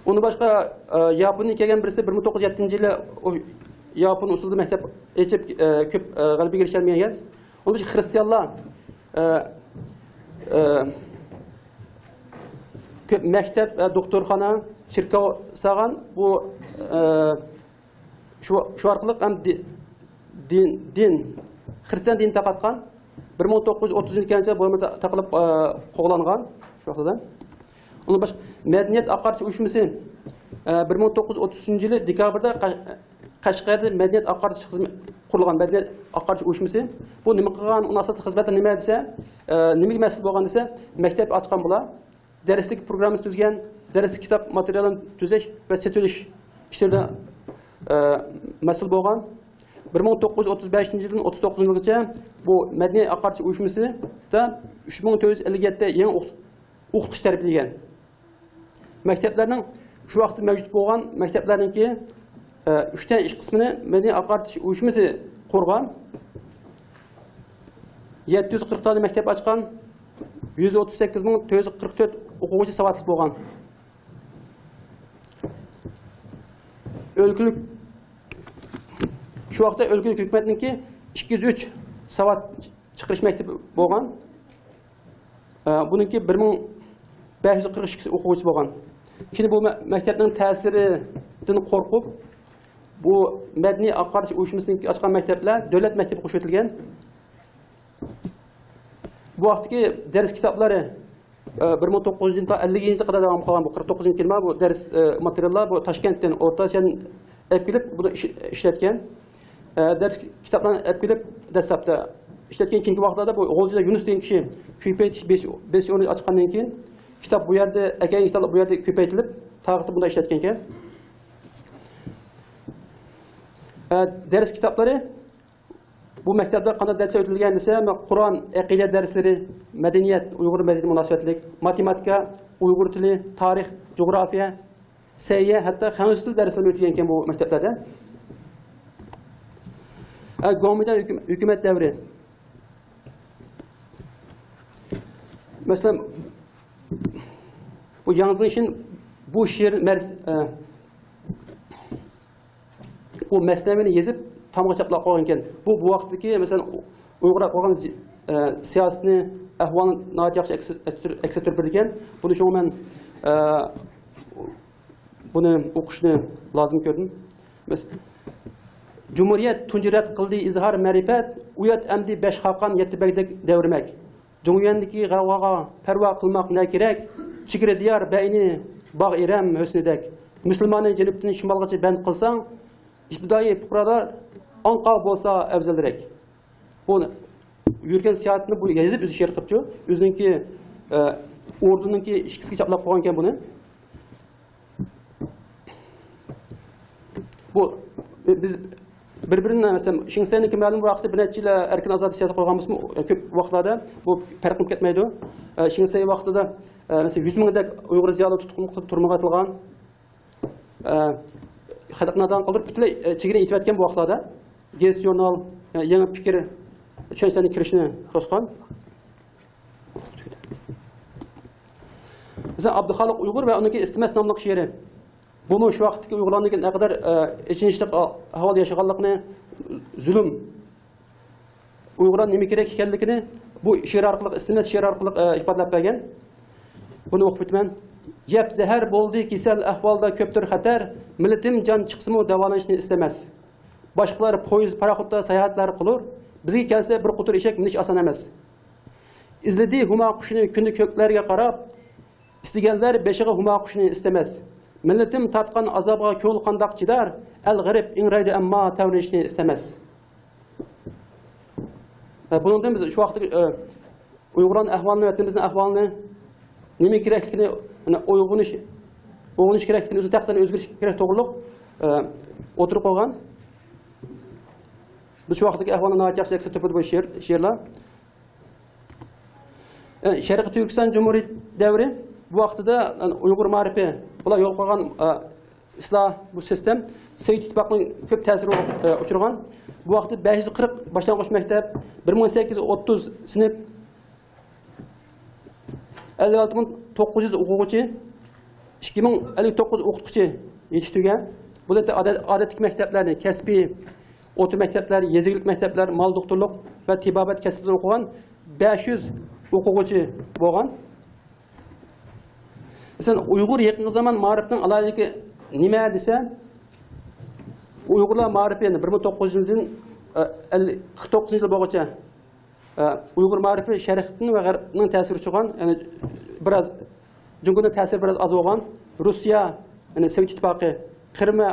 ئۇندىن باشقا، ئە، ياپونىيەگە كەلگەن بىرسى بىر مىڭ توققۇز يۈز يەتتىنچى يىلى ئۇ ياپون ئۇسۇلىدا مەكتەپ ئېچىپ، ئە، كۆپ، ئە، غەلىبىگە ئېرىشەلمىگەن. ئۇندىن باشقا خرىستىيانلار، ئە، ئە، كۆپ مەكتەپ، ئە، دوختۇرخانا، چېركاۋ سالغان. بۇ، ئە، شۇ، شۇ ئارقىلىق ھەم دى-، دىن، دىن، خرىستىيان دىنىنى تارقاتقان. بىر مىڭ توققۇز يۈز ئوتتۇزىنچى يىلى كەلگەنچە بۇ يەردە تاقىلىپ، ئە، قوغلانغان شۇ ۋاقتىدا. ئۇنىڭ باشقا مەدەنىيەت ئاقارتىش ئۇيۇشمىسى، ئە، بىر مىڭ توققۇز يۈز ئوتتۇز ئۈچىنچى يىلى دېكابىردا قەش-، قەشقەردە مەدەنىيەت ئاقارتىش خىزمە-، قۇرۇلغان مەدەنىيەت ئاقارتىش ئۇيۇشمىسى. بۇ نېمە قىلغان، ئۇنىڭ ئاساسلىق خىزمەتلىرى نېمە دېسە، ئە، نېمىگە مەسئۇل بولغان دېسە، مەكتەپ ئاچقان بۇلار. دەرسلىك پروگراممىسى تۈزگەن، دەرسلىك كىتاب ماتېرىيالىنى تۈزەش ۋە سېتىۋېلىش ئىشلىرىدا، ئە، مەسئۇل بولغان. بىر مىڭ توققۇز يۈز ئوتتۇز بەشىنچى يىلدىن ئوتتۇز توققۇزىنچى يىلغىچە بۇ مەدەنىيەت ئاقارتىش ئۇيۇشمىسىدا ئۈچ مىڭ تۆت يۈز ئەللىك يەتتە يېڭى ئوقۇت-، ئوقۇتقۇچى تەربىيەلىگەن. مەكتەپلەرنىڭ شۇ ۋاقىتتا مەۋجۇت بولغان مەكتەپلەرنىڭكى، ئە، ئۈچتىن ئىككى قىسمىنى مەدەنىيەت ئاقارتىش ئۇيۇشمىسى قۇرغان. يەتتە يۈز قىرىق دانە مەكتەپ ئاچقان. يۈز ئوتتۇز سەككىز مىڭ تۆت يۈز قىرىق تۆت ئوقۇغۇچى ساۋاتلىق بولغان. ئۆلكىلىك، شۇ ۋاقىتتا ئۆلكىلىك ھۆكۈمەتنىڭكى ئىككى يۈز ئۈچ ساۋات چىقىرىش مەكتىپى بولغان. ئە، بۇنىڭكى بىر مىڭ بەش يۈز قىرىق ئىككى ئوقۇغۇچىسى بولغان. كېيىن بۇ مە-، مەكتەپنىڭ تەسىرىدىن قورقۇپ، بۇ مەدەنىي ئاقارتىش ئۇيۇشمىسىنىڭ ئاچقان مەكتەپلەر دۆلەت مەكتىپىگە قوشۇۋېتىلگەن. بۇ ۋاقىتتىكى دەرس كىتابلىرى، ئە، بىر مىڭ توققۇز يۈزىنچى يىلدىن ئەللىكىنچى يىلغا قەدەر داۋام قىلغان بۇ قىرىق توققۇزىنچى يىل بۇ دەرس، ئە، ماتېرىياللار بۇ تاشكەنتتىن، ئورتا ئاسىيادىن ئەپ كېلىپ، بۇنى ئىش-، ئىشلەتكەن. ئە، دەرس كىتابلارنى ئەپ كېلىپ، دەسلەپتە ئىشلەتكەن، كېيىنكى ۋاقىتلاردا بۇ غۇلجىدا يۇنۇس دېگەن كىشى كۆپەيتىش بېسىش، بېسىش ئورنى ئاچقاندىن كېيىن، كىتاب بۇ يەردە، ئەكەلگەن كىتابلار بۇ يەردە كۆپەيتىلىپ، تارىختا بۇنداق ئىشلەتكەنكەن. ئە، دەرس كىتابلىرى بۇ مەكتەپتە قانداق دەرسلەر ئۆتۈلگەن دېسە، قۇرئان، ئەقىدە دەرسلىرى، مەدەنىيەت، ئۇيغۇر مەدەنىيىتى مۇناسىۋەتلىك، ماتېماتىكا، ئۇيغۇر تىلى، تارىخ، جۇغراپىيە، سەھىيە، ھەتتا خەنزۇ تىل دەرسلىرىمۇ ئۆتۈلگەنكەن بۇ مەكتەپلەردە. ئە، گومىنداڭ ھۆكۈم-، ھۆكۈمەت دەۋرى. مەسىلەن، بۇ ياڭ زېڭشىن بۇ شېئىر مەرز-، ئە، بۇ مەسنەۋىنى يېزىپ، تامغا چاپلاپ قويغانىكەن. بۇ، بۇ ۋاقىتتىكى، مەسىلەن، ئۇيغۇرلار قىلغان زى-، ئە، سىياسىتىنى، ئەھۋالىنى ناھايىتى ياخشى ئەكس، ئەكس ئەتتۈرۈپ بېرىدىكەن. بۇنى شۇڭا مەن، ئە، بۇنى ئوقۇشنى لازىم كۆردۈم. مەس-، جۇمھۇرىيەت تۇنجى رەت قىلدى ئىزھار مەرىپەت، ئۇيات ئەمدى بەش خاقان يەتتە بەگدەك دەۋرىمەك. جۇڭيۈەندىكى غەۋغاغا پەرۋا قىلماق نە كېرەك؟ چېگرا دىيار بەينى باغ ئىرەم ھۆسنىدەك. مۇسۇلماننى جەنۇبتىن شىمالغىچە بەند قىلساڭ، ئىپتىدائىي پۇقرالار ئاڭقا بولسا ئەۋزەلرەك. بۇ يۈرگەن سىياھەتنى بۇ يېزىپ، ئۆزى شېئىر قىپچۇ. ئۆزىنىڭكى، ئە، ئوردىنىڭكى ئىككىسىگە چاپلاپ قويغانىكەن بۇنى. بۇ، بىز بىر-بىرىنى، مەسىلەن، شېڭ شىسەينىڭكى مەلۇم ۋاقىتتا بىر نەچچە يىل ئەركىن ئازادە سىياسىتى قويغان بولسىمۇ، كۆپ ۋاقىتلاردا بۇ پەرق قىلىپ كەتمەيدۇ. ئە، شېڭ شىسەي ۋاقتىدا، ئە، مەسىلەن، يۈز مىڭدەك ئۇيغۇر زىيالىي تۇتقۇن قىلىپ تۈرمىگە ئاتىلغان. ئە، خەلقنى نادان قىلدۇرۇپ، پۈتۈنلەي، ئە، چېگرىنى ئېتىۋەتكەن بۇ ۋاقىتلاردا. گېزىت-ژۇرنال، ئە، يېڭى پىكىر، چۈشەنچىلەرنىڭ كىرىشىنى توسقان. مەسىلەن، ئابدۇخالىق ئۇيغۇر ۋە ئۇنىڭكى ئىستىمەس ناملىق شېئىرى. بۇمۇ شۇ ۋاقىتتىكى ئۇيغۇرلارنىڭكى نەقەدەر، ئە، ئېچىنىشلىق ئەھۋالدا ياشىغانلىقىنى، زۇلۇم، ئۇيغۇرلار نېمە كېرەك ئىكەنلىكىنى بۇ شېئىر ئارقىلىق، ئىستىمەس شېئىر ئارقىلىق، ئە، ئىپادىلەپ بەرگەن. بۇنى ئوقۇپ ئۆتىمەن. يەپ زەھەر بولدى كېسەل ئەھۋالدا كۆپتۇر خەتەر، مىللىتىم جان چىقسىمۇ داۋالىنىشنى ئىستىمەس. باشقىلار پويىز، پاراخوتتا ساياھەتلەر قىلۇر، بىزگە كەلسە بىر قوتۇر ئېشەك مىنىش ئاسان ئەمەس. ئىزلىدى ھۇما قۇشىنى كۈندە كۆكلەرگە قاراپ، ئىستىگەنلەر بېشىغا ھۇما قۇشىنى ئىستىمەس. مىللىتىم تارتقان ئازابىغا كۆڭۈل قانداق چىدار؟ ئەل غېرىب ئىڭرايدۇ ئەمما تەۋرىنىشنى ئىستەمەس. ھە، بۇنىڭدىن بىز شۇ ۋاقىتتىكى، ئە، ئۇيغۇرلارنىڭ ئەھۋالىنى، ۋەتىنىمىزنىڭ ئەھۋالىنى، نېمە كېرەكلىكىنى، يەنى ئويغىنىش، ئويغىنىش كېرەكلىكىنى، ئۆزىنىڭ تەقدىرىنى ئۆزگەرتىش كېرەك توغرۇلۇق، ئە، ئوتتۇرىغا قويغان. بىز شۇ ۋاقىتتىكى ئەھۋالنى ناھايىتى ياخشى ئەكس ئەتتۈرۈپ بۇ شېئىر، شېئىرلار. ئە، شەرقىي تۈركىستان جۇمھۇرىيىتى دەۋرى، بۇ ۋاقتىدا، ئە، ئۇيغۇر مائارىپى، بۇلار يولغا قويغان، ئە، ئىسلاھ، بۇ سىستېم سوۋېت ئىتتىپاقىنىڭ كۆپ تەسىرىگە، ئە، ئۇچرىغان. بۇ ۋاقىتتا بەش يۈز قىرىق باشلانغۇچ مەكتەپ، بىر مىڭ سەككىز يۈز ئوتتۇز سىنىپ، ئەللىك ئالتە مىڭ توققۇز يۈز ئوقۇغۇچى، ئىككى مىڭ ئەللىك توققۇز ئوقۇتقۇچى يېتىشتۈرگەن. بۇ يەردە ئادەت-، ئادەتتىكى مەكتەپلەرنى، كەسپىي ئوتتۇرا مەكتەپلەر، يېزا ئىگىلىك مەكتەپلەر، مال دوختۇرلۇق ۋە تېبابەت كەسىپلىرىدە ئوقۇغان بەش يۈز ئوقۇغۇچى بولغان. مەسىلەن، ئۇيغۇر يېقىنقى زامان مائارىپىنىڭ ئالاھىدىلىكى نېمە دېسە، ئۇيغۇرلار مائارىپى، يەنى بىر مىڭ توققۇز يۈز يىلدىن، ئە، ئەللىك، قىرىق توققۇزىنچى يىل بولغۇچە، ئە، ئۇيغۇر مائارىپى شەرقتىن ۋە غەربنىڭ تەسىرى ئۇچرىغان، يەنى بىراز جۇڭگونىڭ تەسىرى بىراز ئاز بولغان، روسىيە، يەنى سوۋېت ئىتتىپاقى، قىرىم ۋە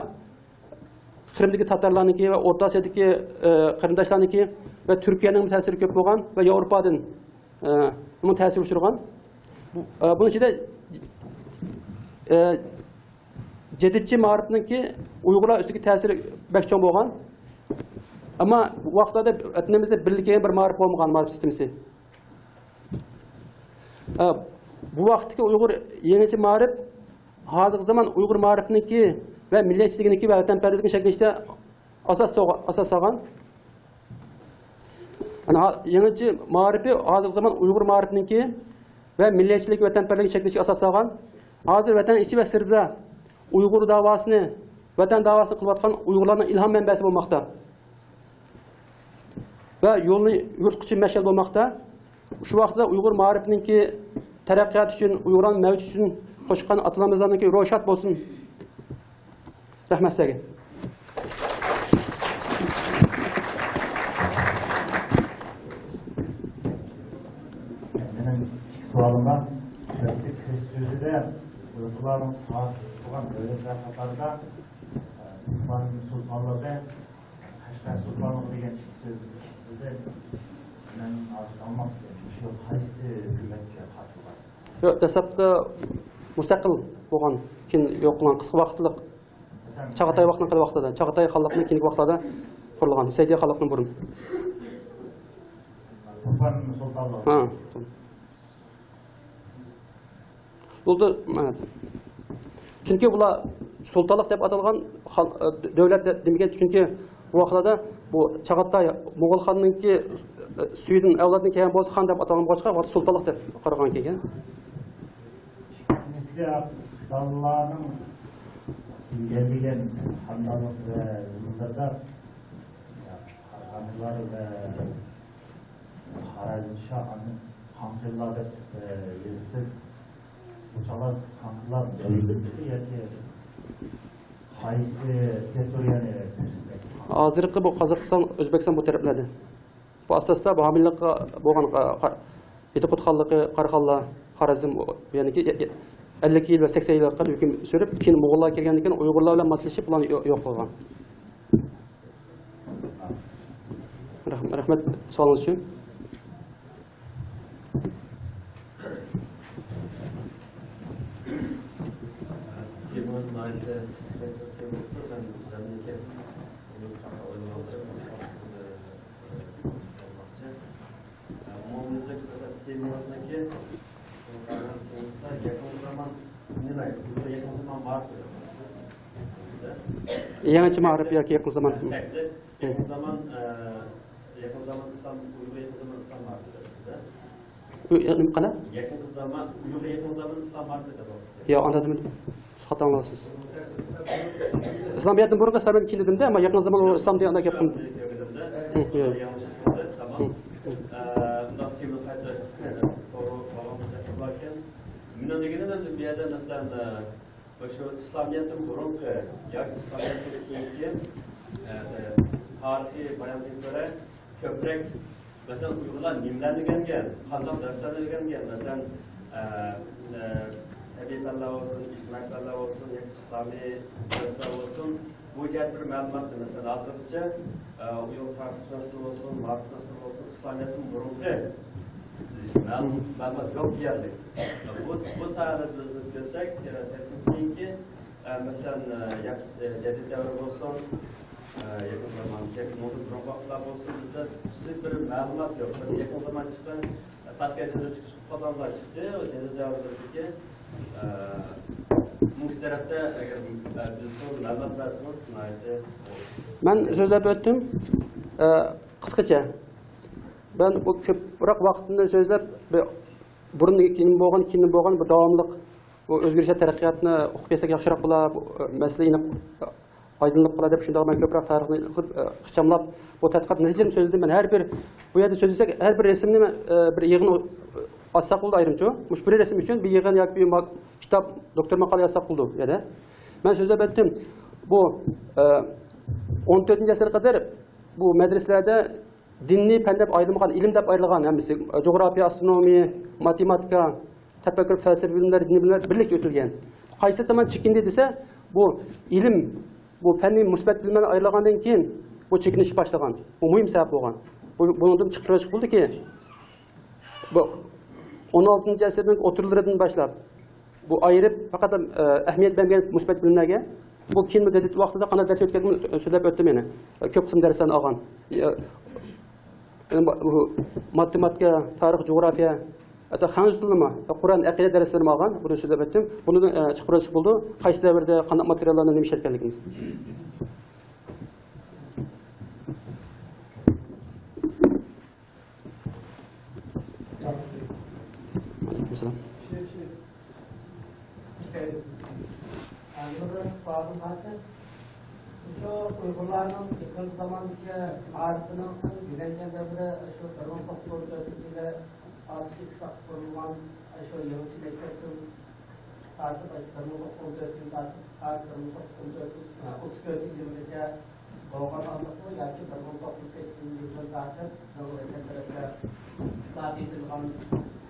قىرىمدىكى تاتارلارنىڭكى ۋە ئورتا ئاسىيادىكى، ئە، قېرىنداشلارنىڭكى ۋە تۈركىيەنىڭ تەسىرى كۆپ بولغان ۋە ياۋروپادىن، ئە، بۇنىڭ تەسىرى ئۇچرىغان. بۇ، ئە، بۇنىڭ ئىچىدە، ئە، جەدىدچى مائارىپنىڭكى ئۇيغۇرلار ئۈستىدىكى تەسىرى بەك چوڭ بولغان. ئەمما بۇ ۋاقىتلاردا ۋەتىنىمىزدە بىرلىككە بىر مائارىپ بولمىغان، مائارىپ سىستېمىسى. ئە، بۇ ۋاقىتتىكى ئۇيغۇر يېڭىچە مائارىپ ھازىرقى زامان ئۇيغۇر مائارىپىنىڭكى ۋە مىللەتچىلىكىنىڭكى ۋە ۋەتەنپەرۋەرلىكىنى شەكىللىنىشتە ئاساس سوغا-، ئاساس سالغان. يەنى ھا-، يېڭىچە مائارىپى ھازىرقى زامان ئۇيغۇر مائارىپىنىڭكى ۋە مىللەتچىلىك، ۋەتەنپەرۋەرلىك شەكىللىشىگە ئاساس سالغان، ھازىر ۋەتەن ئىچى ۋە سىرتىدا ئۇيغۇر داۋاسىنى، ۋەتەن داۋاسىنى قىلىۋاتقان ئۇيغۇرلارنىڭ ئىلھام مەنبەسى بولماقتا. ۋە يولنى يورۇتقۇچى مەشئەل بولماقتا. شۇ ۋاقىتتا ئۇيغۇر مائارىپىنىڭكى تەرەققىياتى ئۈچۈن، ئۇيغۇرلارنىڭ مەۋجۇت ئۈچۈن قوشقان ئاتىلىرىمىزنىڭكى روھى شاد بولسۇن. رەھمەت سىلەرگە. مېنىڭ ئىككى سوئالىم بار. بىرسى، كىرىش سۆزىدە ئۇيغۇرلارنىڭ ساھىب تۇرغان دۆلەتلەر قاتارىدا، ئە، تۇرپان سۇلتانلىقى، قەشقەر سۇلتانلىقى دېگەن ئىككى سۆز بىزدە مەن ھازىر ئاڭلىماپتىمەن. مۇشۇ قايسى ھۆكۈمەتكە قارىتىلغان؟ ياق، دەسلەپتە مۇستەقىل بولغان، كېيىن يوق قىلغان قىسقا ۋاقىتلىق. مەسىلەن، چاغاتاي ۋاقتىنىڭ قىرى ۋاقتىدا، چاغاتاي خانلىقنىڭ كېيىنكى ۋاقىتلاردا قۇرۇلغان، سەئىدىيە خانلىقتىن بۇرۇن. تۇرپان سۇلتانلىقى. ھە. بولدى. چۈنكى بۇلار سۇلتانلىق دەپ ئاتالغان خان-، دۆلەت دە-، دېمىگەن، چۈنكى بۇ ۋاقىتلاردا بۇ چاغاتاي موغۇل خاننىڭكى سۈيىدىن، ئەۋلادىدىن كەلگەن بولسا خان دەپ ئاتالغان بولغاچقا، بۇ ۋاقىتتا سۇلتانلىق دەپ قارىغان كېلگەن. خىتايلارنىڭ ئىگىلىگەن خانلىق ۋە زېمىنلىرىدا قاراخانلار ۋە خارەزمشاھ، ئاندىن خانقىللار دەپ، ئە، يېزىپسىز. بۇ چاغلار خانقىللار دۆلىتى ياكى قايسى تېررىتورىيەنى كۆرسەتمەكچى؟ ھازىرقى بۇ قازاقىستان، ئۆزبېكىستان بۇ تەرەپلەردە. بۇ ئاستا-ئاستا بۇ ھامىلىلىققا بولغان قا-، قا-، ھىدىقۇت خانلىقى، قاراخانلار، خارەزم، يەنىكى ئەللىك يىل ۋە سەكسەن يىل ھەققىدە ھۆكۈم سۈرۈپ، كېيىن موغۇللار كەلگەندىن كېيىن ئۇيغۇرلار بىلەن ماسلىشىپ، ئۇلارنى يو-، يوق قىلغان. رەھمەت، رەھمەت سوئالىڭىز ئۈچۈن. تېمىڭىز ناھايىتى تېما بولۇپتۇ. مەن ئۆزۈمنىڭكى ئۇنى ساقلاپ ئويلىماپتىمەن. ئومۇميۈزلۈك مەسىلەن، تېمىڭىزنىڭكى، تېمىڭىزدا يېقىنقى زامان، نېمە، يېقىنقى زامان مائارىپى. يېڭىچە مائارىپ ياكى يېقىنقى زامان. يېقىنقى زامان، ئە، يېقىنقى زامان ئىسلام، ئۇيغۇر يېقىنقى زامان ئىسلام مائارىپى دەپ بىزدە. ئۇ، ئە، نېمە قانداق؟ يېقىنقى زامان، ئۇيغۇر يېقىنقى زامان ئىسلام مائارىپى دەپ. ياق، ئانداق دېمىدىم. سىز خاتا ئاڭلىغانسىز. ئىسلامىيەتتىن بۇرۇنقى ئىسلامىيەت كېيىن دېدىمدە، ئەمما يېقىنقى زامان ئۇ ئىسلام دېگەن ئانداق گەپ قىلمىدىم. ھىم، ياق. ئۇنداق تېمىنى قايتا توغرا باغلانغۇدەك قىلىدىكەن. مېنىڭ دېگىنىم ئەمدى بۇ يەردە مەسىلەن، مۇشۇ ئىسلامىيەتتىن بۇرۇنقى ياكى ئىسلامىيەتتىن كېيىنكى، ئە، تارىخىي باياناتقا كۆرە كۆپرەك، مەسىلەن، ئۇيغۇرلار نېمىلەرنى ئۆگەنگەن، قانداق دەرسلەرنى ئۆگەنگەن، مەسىلەن، ئە، ئە، تەبىئىي پەنلەر بولسۇن، ئىجتىمائىي پەنلەر بولسۇن، ياكى ئىسلامىي دەرسلەر بولسۇن، بۇ جەھەتتە بىر مەلۇماتنى، مەسىلەن، ھازىرغىچە، ئە، ئۇيغۇر تارىخشۇناسلىرى بولسۇن، مائارىپشۇناسلىرى بولسۇن، ئىسلامىيەتتىن بۇرۇنقى مەلۇم-، مەلۇمات يوق دېيەرلىك. بۇ، بۇ ساھەدە بىز كۆرسەك، ئە، كېيىنكى، ئە، مەسىلەن، ئە، يا-، ئە، جەدىد دەۋر بولسۇن، ئە، يېقىن زامان، ياكى نۇردىن بۇرۇنقى ۋاقىتلار بولسۇن، بىزدە تۈپسىز بىر مەلۇمات يوق. بىر يېقىن زامان چىققان، ئە، تاشكەنتتە چىقىش قاتارلىقلار چىقتى، جەدىد دەۋرلىرىدىكى، ئە، مۇشۇ تەرەپتە ئەگەر، ئە، بىلسىڭىز، مەلۇمات بەرسىڭىز، ناھايىتى. مەن سۆزلەپ ئۆتتۈم. ئە، قىسقىچە. مەن بۇ كۆپرەك ۋاقىتنى سۆزلەپ، بىر بۇرۇن كېيىن بولغان، كېيىن بولغان بۇ داۋاملىق بۇ ئۆزگىرىشلەر، تەرەققىياتنى ئوقۇپ كەتسەك ياخشىراق بولا، بۇ، ئە، مەسىلە ئېنىق، ئە، ئايدىڭلىق بولا دەپ شۇنداق مەن كۆپرەك تارىخنى قىلىپ، ئە، ئىخچاملاپ، بۇ تەتقىقات نەتىجىسىنى سۆزلىدىم. مەن ھەر بىر، بۇ يەردە سۆزلىسەك، ھەر بىر رەسىمنى مەن، ئە، بىر يىغىن ئاچساق بولىدۇ ئايرىمچە. مۇشۇ بىر رەسىم ئۈچۈن بىر يىغىن ياكى بىر ما-، كىتاب، دوكتور ماقالە يازساق بولىدۇ بۇ يەردە. مەن سۆزلەپ ئۆتتۈم. بۇ، ئە، ئون تۆتىنچى ئەسىرگە قەدەر بۇ مەدرىسىلەردە دىننى پەن دەپ ئايرىلمىغان، ئىلىم دەپ ئايرىلغان ھەممىسى، جۇغراپىيە، ئاسترونومىيە، ماتېماتىكا، تەپەككۇر، پەلسەپە بىلىملەر، دىنىي بىلىملەر بىرلىكتە ئۆتۈلگەن. قايسى زامان چېكىندى دېسە، بۇ ئىلىم، بۇ پەننى مۇسبەت بىلىملەرنى ئايرىلغاندىن كېيىن بۇ چېكىنىش باشلىغان. بۇ مۇھىم سەۋەب بولغان. بۇ، بۇنىڭدىن چىقىپ چىقىلىشقا بولىدۇكى، بۇ ئون ئالتىنچى ئەسىرنىڭ ئوتتۇرىلىرىدىن باشلاپ، بۇ ئايرىپ، پەقەت، ئە، ئەھمىيەت بەرمىگەن مۇسبەت بىلىملەرگە. بۇ كېيىنمۇ گازېت ۋاقتىدا قانداق دەرس ئۆتكەنلىكىنى سۆزلەپ ئۆتتۈم يەنە. كۆپ قىسىم دەرسلەرنى ئالغان. ئە، بۇ ماتېماتىكا، تارىخ، جۇغراپىيە، ھەتتا خەنزۇ تىلىمۇ، قۇرئان، ئەقىدە دەرسلىرىمۇ ئالغان. بۇنى سۆزلەپ ئۆتتۈم. بۇنىڭدىن، ئە، چىقىپ ئۆتۈش بولدى. قايسى دەۋردە قانداق ماتېرىياللارنى نېمە ئىشلەتكەنلىكىمىز. ئەلەيكۇم سالام. يەنە بىر سوئالىم بار. شۇ ئۇيغۇرلارنىڭ يېقىنقى زاماندىكى مائارىپىنىڭ ئەڭ گۈللەنگەن دەۋرى شۇ بىر مىڭ توققۇز يۈز ئون تۆتىنچى يىلى ئاتۇش ئىسھاق قۇرۇلغان شۇ يېڭىچە مەكتەپتىن تارتىپ، بىر مىڭ توققۇز يۈز ئون تۆتىنچى يىلدىن تارتىپ، بىر مىڭ توققۇز يۈز ئون تۆتىنچى، ئوتتۇز تۆتىنچى يىلغىچە بولغان ئانداقمۇ ياكى بىر مىڭ توققۇز يۈز سەكسىنىنچى يىلدىن تارتىپ، زاڭ ۋەتەن تەرەپتە ئىسلاھات ئېيتىلغان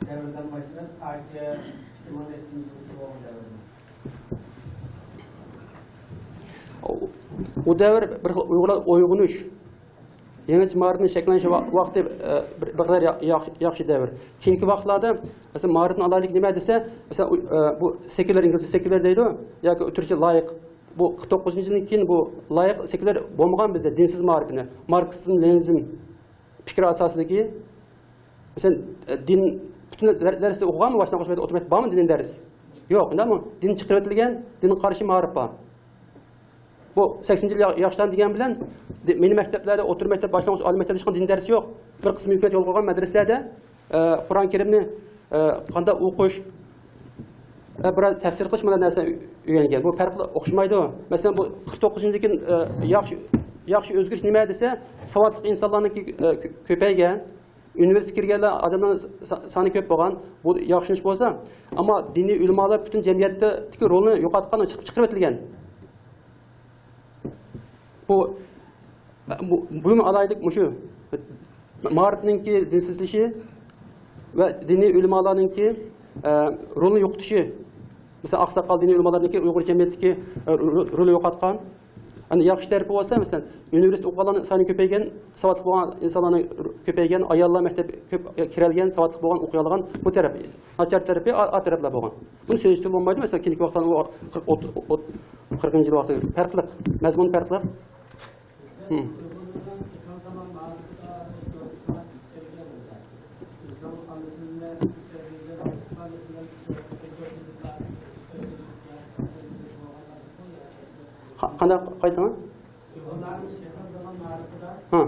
دەۋردىن باشلاپ، تاكى ئىككى مىڭ نەچچىنچى يىلغىچە بولغان دەۋرمۇ؟ ئۇ دەۋر بىر خىل ئۇيغۇرلار ئويغىنىش، يېڭىچە مائارىپنىڭ شەكىللىنىش ۋا-، ۋاقتى، ئە، بىر، بىر قەدەر يا-، ياخ-، ياخشى دەۋر. كېيىنكى ۋاقىتلاردا، مەسىلەن، مائارىپنىڭ ئالاھىدىلىكى نېمە دېسە، مەسىلەن، ئۇ، ئە، بۇ سېكۇلار، ئىنگلىزچە سېكۇلار دەيدۇ، ياكى تۈركچە لايىق. بۇ قىرىق توققۇزىنچى يىلدىن كېيىن بۇ لايىق سېكۇلار بولمىغان بىزدە، دىنسىز مائارىپنى. ماركسىزم، لېنىنىزم پىكرى ئاساسىدىكى، مەسىلەن، ئە، دىن پۈتۈن دەر-، دەرسنى ئوقۇغانمۇ، باشلانغۇچ مەكتەپتە ئولتۇرۇپ بارمۇ دىن دەرس؟ يوق، ئۇنداقمۇ؟ دىن چىقىرىۋېتىلگەن، دىنغا قارشى مائارىپ بار. بۇ سەكسىنىنچى يىل يا-، ياخشىلار دېگەن بىلەن، دى-، مىللىي مەكتەپلەردە، ئۆرتە مەكتەپ، باشلانغۇچ ئالىي مەكتەپتە ھېچقانداق دىن دەرسى يوق. بىر قىسىم ھۆكۈمەت يولغا قويغان مەدرىسىلەردە، ئە، قۇرئان كەرىمنى، ئە، قانداق ئوقۇش، ئە، بىراز تەپسىر قىلىش، مۇنداق نەرسە ئۆگەنگەن. بۇ پەرقلىق، ئوخشىمايدۇ. مەسىلەن، بۇ قىرىق توققۇزىنچى يىلدىن كېيىن، ئە، ياخشى، ياخشى ئۆزگىرىش نېمە دېسە، ساۋاتلىق ئىنسانلارنىڭكى، ئە، كۆ-، كۆپەيگەن. ئۇنىۋېرسىتېتقا كىرگەنلەر ئادەمنىڭ سا-، سانى كۆپ بولغان، بۇ ياخشىلىنىش بولسا، ئەمما دىنىي ئۆلىمالار پۈتۈن جەمئىيەتتىكى رولىنى يوقاتقان، چىقىپ، چىقىرىۋېتىلگەن. بۇ، بۇ، بۇ ئالاھىدىلىك مۇشۇ. مائارىپنىڭكى دىنسىزلىشى ۋە دىنىي ئۆلىمالارنىڭكى، ئە، رولىنى يوقىتىشى. مەسىلەن، ئاقساقال دىنىي ئۆلىمالارنىڭكى ئۇيغۇر جەمئىيىتىدىكى، ئە، رو-، رولى يوقاتقان. ئەنە ياخشى تەرىپى بولسا، مەسىلەن، ئۇنىۋېرسىتېتقا ئوقۇغانلارنىڭ سانى كۆپەيگەن، ساۋاتلىق بولغان ئىنسانلارنىڭ كۆپەيگەن، ئاياللار مەكتەپكە كۆپ كىرەلىگەن، ساۋاتلىق بولغان، ئوقۇيالىغان، بۇ تەرەپ. ناچار تەرىپى ئا-، ئا تەرەپلەر بولغان. بۇنى سېلىشتۇرۇپ بولمايدۇ. مەسىلەن، كېيىنكى ۋاقىتتا ئۇ قىرىق، ئوت-، ئوت-، قىرىقىنچى يىل ۋاقتى پەرقلىق، مەزمۇن پەرقلىق. ھىم. قا-، قانداق قايتىڭ؟ ھا.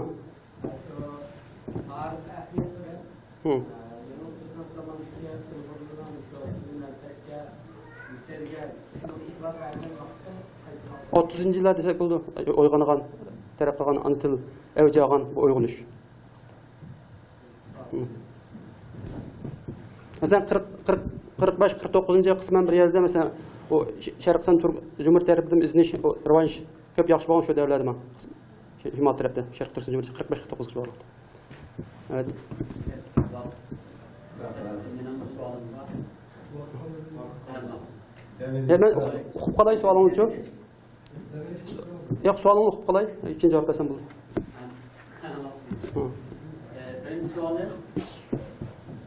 ھىم. ئوتتۇزىنچى يىللار دېسەك بولىدۇ. ئويغانغان، تەرەققىي قىلغان، ئانا تىل ئەۋج ئالغان بۇ ئويغىنىش. مەسىلەن، قىرىق، قىرىق، قىرىق بەش، قىرىق توققۇزىنچى قىسمەن بىر يەردە، مەسىلەن، ئۇ ش-، شەرقىي ئىسلام تۈرك جۇمھۇرىيىتى تەرىپىدىن ئىزدىنىش، ئۇ راۋاج كۆپ ياخشى بولغان شۇ دەۋرلەردە ماڭا. شىمال تەرەپتە، شەرقىي تۈركىستان جۇمھۇرىيىتى قىرىق بەش، قىرىق توققۇزىنچى يىللاردا. ئەۋەت. مېنىڭ بىر سوئالىم بار. يا، مەن ئۇقۇپ، ئۇقۇپ قالاي سوئالىڭىزچۇ؟ ياق، سوئالىڭىزنى ئۇقۇپ قالاي، كېيىن جاۋاب بەرسەم بولىدۇ. ھە. بىرىنچى سوئالى،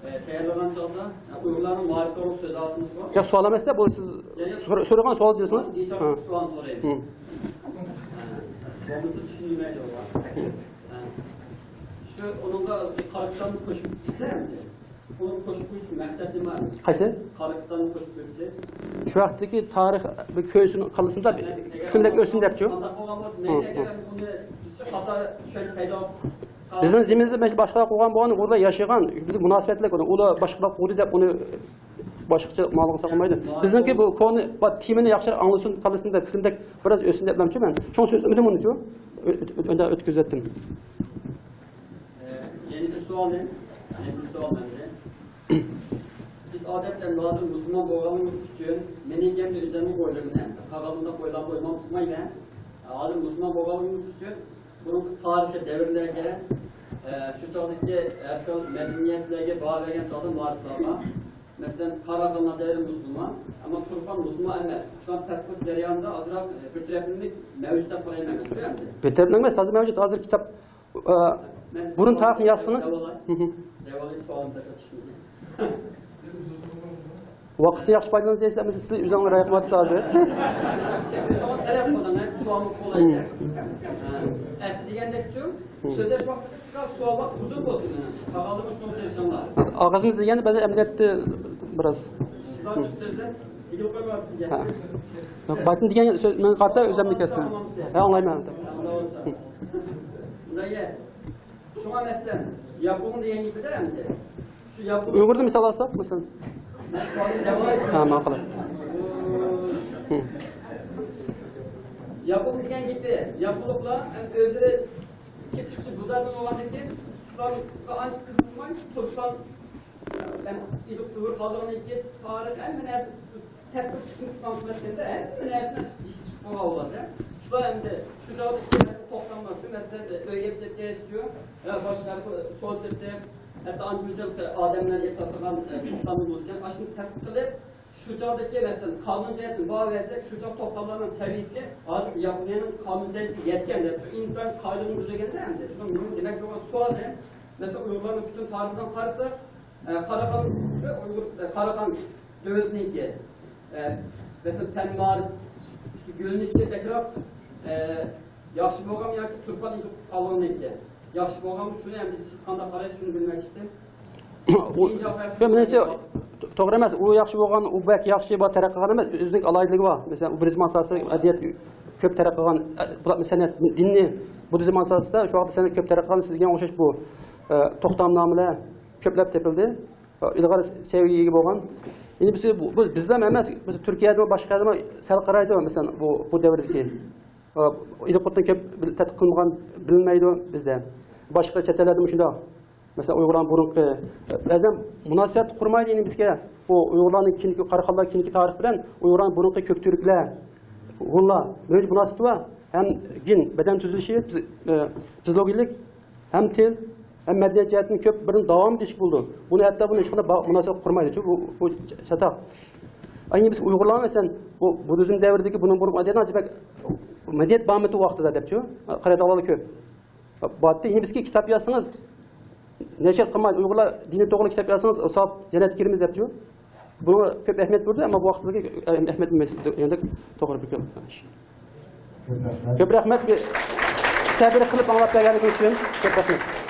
ئە، تەييارلىغان چاغدا، ئە، ئۇيغۇرلارنىڭ مائارىپى توغرىلىق سۆز ئالاتتىڭىزغۇ؟ ياق، سوئال ئەمەس-دە، بۇ سىز يا، يا. سور-، سورىغان سوئال جاۋابىڭىز. ھە. سوئالنى سورايمەن. ھە. بولمىسا چۈشىنەلمەيدۇ ئۇلار. ھە. شۇ ئۇنىڭغا بىر قارا كىتابنى قوشۇپ كېتىسىزلەر ئەمدى. ئۇنى قوشۇپ قويۇش مەقسەت نېمە؟ قايسى؟ قارا كىتابنى قوشۇپ قويۇپسىز. شۇ ۋاقىتتىكى تارىخ بىر كۆيسۇن، قالسۇن دەپ، كۈندەك ئۆتسۇن دەپچۇ. ئانداق بولغان بولسا، مەيلى، ھە، ھە. ئەگەر ئۇنى بىزچە خاتا چۈشەنچە پەيدا بولۇپ قالسا. بىزنىڭ زېمىنىمىزدا مەيلى باشقىلار قۇرغان بولغان، ئۇلار ياشىغان، بىزگە مۇناسىۋەتلىك ئۇلار، ئۇلار باشقىلار قۇردى دەپ ئۇنى باشقىچە مۇئامىلە قىلساق بولمايدۇ. بىزنىڭكى بۇ كونا، بۇ تېمىنى ياخشىراق ئاڭلىسۇن، كاللىسىنى دەپ، فىلىمدەك بىراز ئۆتسۇن دەپمەنچۇ مەن. شۇڭا سۆزلىمىدىم ئۇنىچۇ. ئۆ-، ئۆ-، ئۆندە ئۆتكۈزۈۋەتتىم. ئە، يەنە بىر سوئال، يەنە بىر سوئال مەندە. بىز ئادەتتە نادىر مۇسۇلمان بولغانلىقىمىز ئۈچۈن، مېنىڭكى ئەمدى ئۆزۈمنىڭ ئويلىرىمنى، قالغان ئۇنداق ئويلارنى ئويلىماي ئۇقمايمەن. نادىر مۇسۇلمان بولغانلىقىمىز ئۈچۈن، بۇرۇنقى تارىخىي دەۋرلەرگە، ئە، شۇ چاغدىكى ھەر خىل مەدەنىيەتلەرگە باھا بەرگەن چاغدا مائارىپلارغا، مەسىلەن، قاراخانلار دەۋرى مۇسۇلمان، ئەمما تۇرپان مۇسۇلمان ئەمەس. شۇڭا پەرق قىلىش جەريانىدا ئازراق، ئە، بىر تەرەپلىمىلىك مەۋجۇت دەپ قارايمەن مەن ئەمدى. بىر تەرەپلىمىلىك ئەمەس، ھازىر مەۋجۇت، ھازىر كىتاب، ئە، مەن بۇرۇن تارىخنى يازسىڭىز. دەۋالاي. ھىم. دەۋالاي، سوئالىم تېخى چىقمىدى. ۋاقىتنى ياخشى پايدىلىنىسىز دېسە، ئەمەسە سىز ئۆزۈڭلار رايىقمۇ دەيسىز ھازىر. سوئال تەلەپ قىلدىڭ، مەن سوئالنى قولايدۇ. ھىم. ھە. ئەسلى دېگەندەكچۇ، ھىم. سۆزلەش ۋاقتىدا سىزگە سوئال ۋاقتى ئۇزۇن بولسۇن. قالغانلىرىمۇ شۇنى تىرىشىڭلار. ئاغزىمىز دېگەندە بەزى ئەمەلىيەتتە بىراز. سىزلار جىق سۆزلەپ، ئىگىلىپ قويمايۋاتىسىز گەپنى. ھە. ياق، باتىن دېگەن سۆز، مەن قاتتىق ئۆزۈمنى كەسمەن. ھە، ئاڭلايمەن. ئاڭلاۋاتىسەن. ھىم. ئۇنداق گەپ. شۇڭا مەسىلەن، ياپون دېگەن گېپىدە ئەمدى. شۇ ياپون ئۇيغۇردىن مىسال ئالساق، مەسىلەن. ھە، ماقۇل. ھىم. ياپونلۇق دېگەن گېپى، ياپونلۇقلار ئەمدى ئۆزلىرى كېلىپ چىقىشى بۇددازم بولغاندىن كېيىن، ئىسلامغا ئانچە قىزىقماي، تۇرپان، ئەمدى ئۇيغۇر خانلىقىنىڭكى تارىخ، ھەممە نەرسە تەتقىق قىلىپ قىلىۋاتقاندا، ھەممە نەرسىنى ئىشقا چىقىپ قويغان بولغان. شۇلار ئەمدى شۇ چاغدا توختاملار، مەسىلەن، ئۆيگە كەتكەچ، باشقا سول سىرتى، ھەتتا ئانچە مۇنچە ئادەملەر ياساتقان توختاملار بولىدىكەن. ئاشۇنى تەتقىق قىلىپ، شۇ چاغدىكى، مەسىلەن، قانۇن جەھەتتىن باھا بەرسەك، شۇ چاغ توختاملارنىڭ سەۋىيىسى ھازىر ياپونىيەنىڭ قانۇن سەۋىيىسىگە يەتكەن دەپ، شۇ ئىنتايىن قائىدىنى بۇزىدىكەن-دە ئەمدى. شۇنىڭ مېنىڭ دېمەكچى بولغان سوئالىم، مەسىلەن، ئۇيغۇرلارنىڭ پۈتۈن تارىخىدىن قارىساق، ئە، قاراخان، ئۇيغۇر، ئە، قاراخان دۆلىتىنىڭكى، ئە، مەسىلەن، پەن مائارىپ يۆنىلىشى بەكرەك، ئە، ياخشى بولغانمۇ ياكى تۇرپان ئىدۇق قالغاننىڭكى ياخشى بولغانمۇ؟ شۇنى ئەمدى سىز قانداق قارايسىز، شۇنى بىلمەكچى ئىدىم. ئۇ، مېنىڭچە، تو-، توغرا ئەمەس. ئۇ ياخشى بولغان، ئۇ بەك ياخشى، بۇ تەرەققىي قىلغان ئەمەس. ئۆزىنىڭ ئالاھىدىلىكى بار. مەسىلەن، ئۇ بۇددىزم ئاساسىدا مەدەنىيەت كۆپ تەرەققىي قىلغان، ئە، بۇلار سەنئەت، دىننى بۇددىزم ئاساسىدا شۇ ۋاقىتتا سەنئەت كۆپ تەرەققىي قىلغان، سىزگە ئوخشاش بۇ، ئە، توختامنامىلەر كۆپلەپ تېپىلدى. ئىلغار سەۋىيەگە ئىگە بولغان. ئەمدى بىز، بۇ، بۇ بىزلا ئەمەس، بىز تۈركىيەدىمۇ، باشقا يەردىمۇ سەل قارايدۇ، مەسىلەن، بۇ، بۇ دەۋردىكى. ئە، ئىلقۇتنى كۆپ بىل-، تەتقىق قىلمىغان، بىلمەيدۇ بىزدە. باشقا چەت ئەللەردىمۇ شۇنداق. مەسىلەن، ئۇيغۇرلارنىڭ بۇرۇنقى، بەزەن مۇناسىۋەت قۇرمايدۇ يەنە بىزگە. بۇ ئۇيغۇرلارنىڭ كېيىنكى، قاراخانلار كېيىنكى تارىخ بىلەن ئۇيغۇرلارنىڭ بۇرۇنقى كۆكتۈركلەر، ھونلار، مەۋجۇت مۇناسىۋىتى بار. ھەم گېن، بەدەن تۈزۈلۈشى، فىز-، ئە، فىزىولوگىيەلىك، ھەم تىل، ھەم مەدەنىيەت جەھەتتىن كۆپ بىرىنى داۋامى دېيىشكە بولىدۇ. بۇنى ھەتتا بۇنى ھېچقانداق با-، مۇناسىۋەت قۇرمايدۇ. چۈنكى بۇ، بۇ چاتاق. ئەينى بىز ئۇيغۇرلار، مەسىلەن، بۇ بۇددىزم دەۋرىدىكى بۇنىڭ بۇرۇنقى مەدەنىيەت، بەك مەدەنىيەت بارمىدى ۋاقتىدا دەپچۇ، قارايدىغانلار كۆپ. باتتى، يەنە بىزگە كىتاب يازسىڭىز، نەشر قىلماي، ئۇيغۇرلار دىنى توغرىلىق كىتاب يازسىڭىز، ساپ جەننەتكە كىرىمىز دەپچۇ. بۇنىڭغا كۆپ ئەھمىيەت بېرىدۇ، ئەمما بۇ ۋاقىتتىكى ئەھمىيەت بېرمەيسىز. يەنە توغرا بىر گەپ. كۆپ رەھمەت. بىر سەبىر قىلىپ ئاڭلاپ بەرگەنلىكىڭىز ئۈچۈن كۆپ رەھمەت.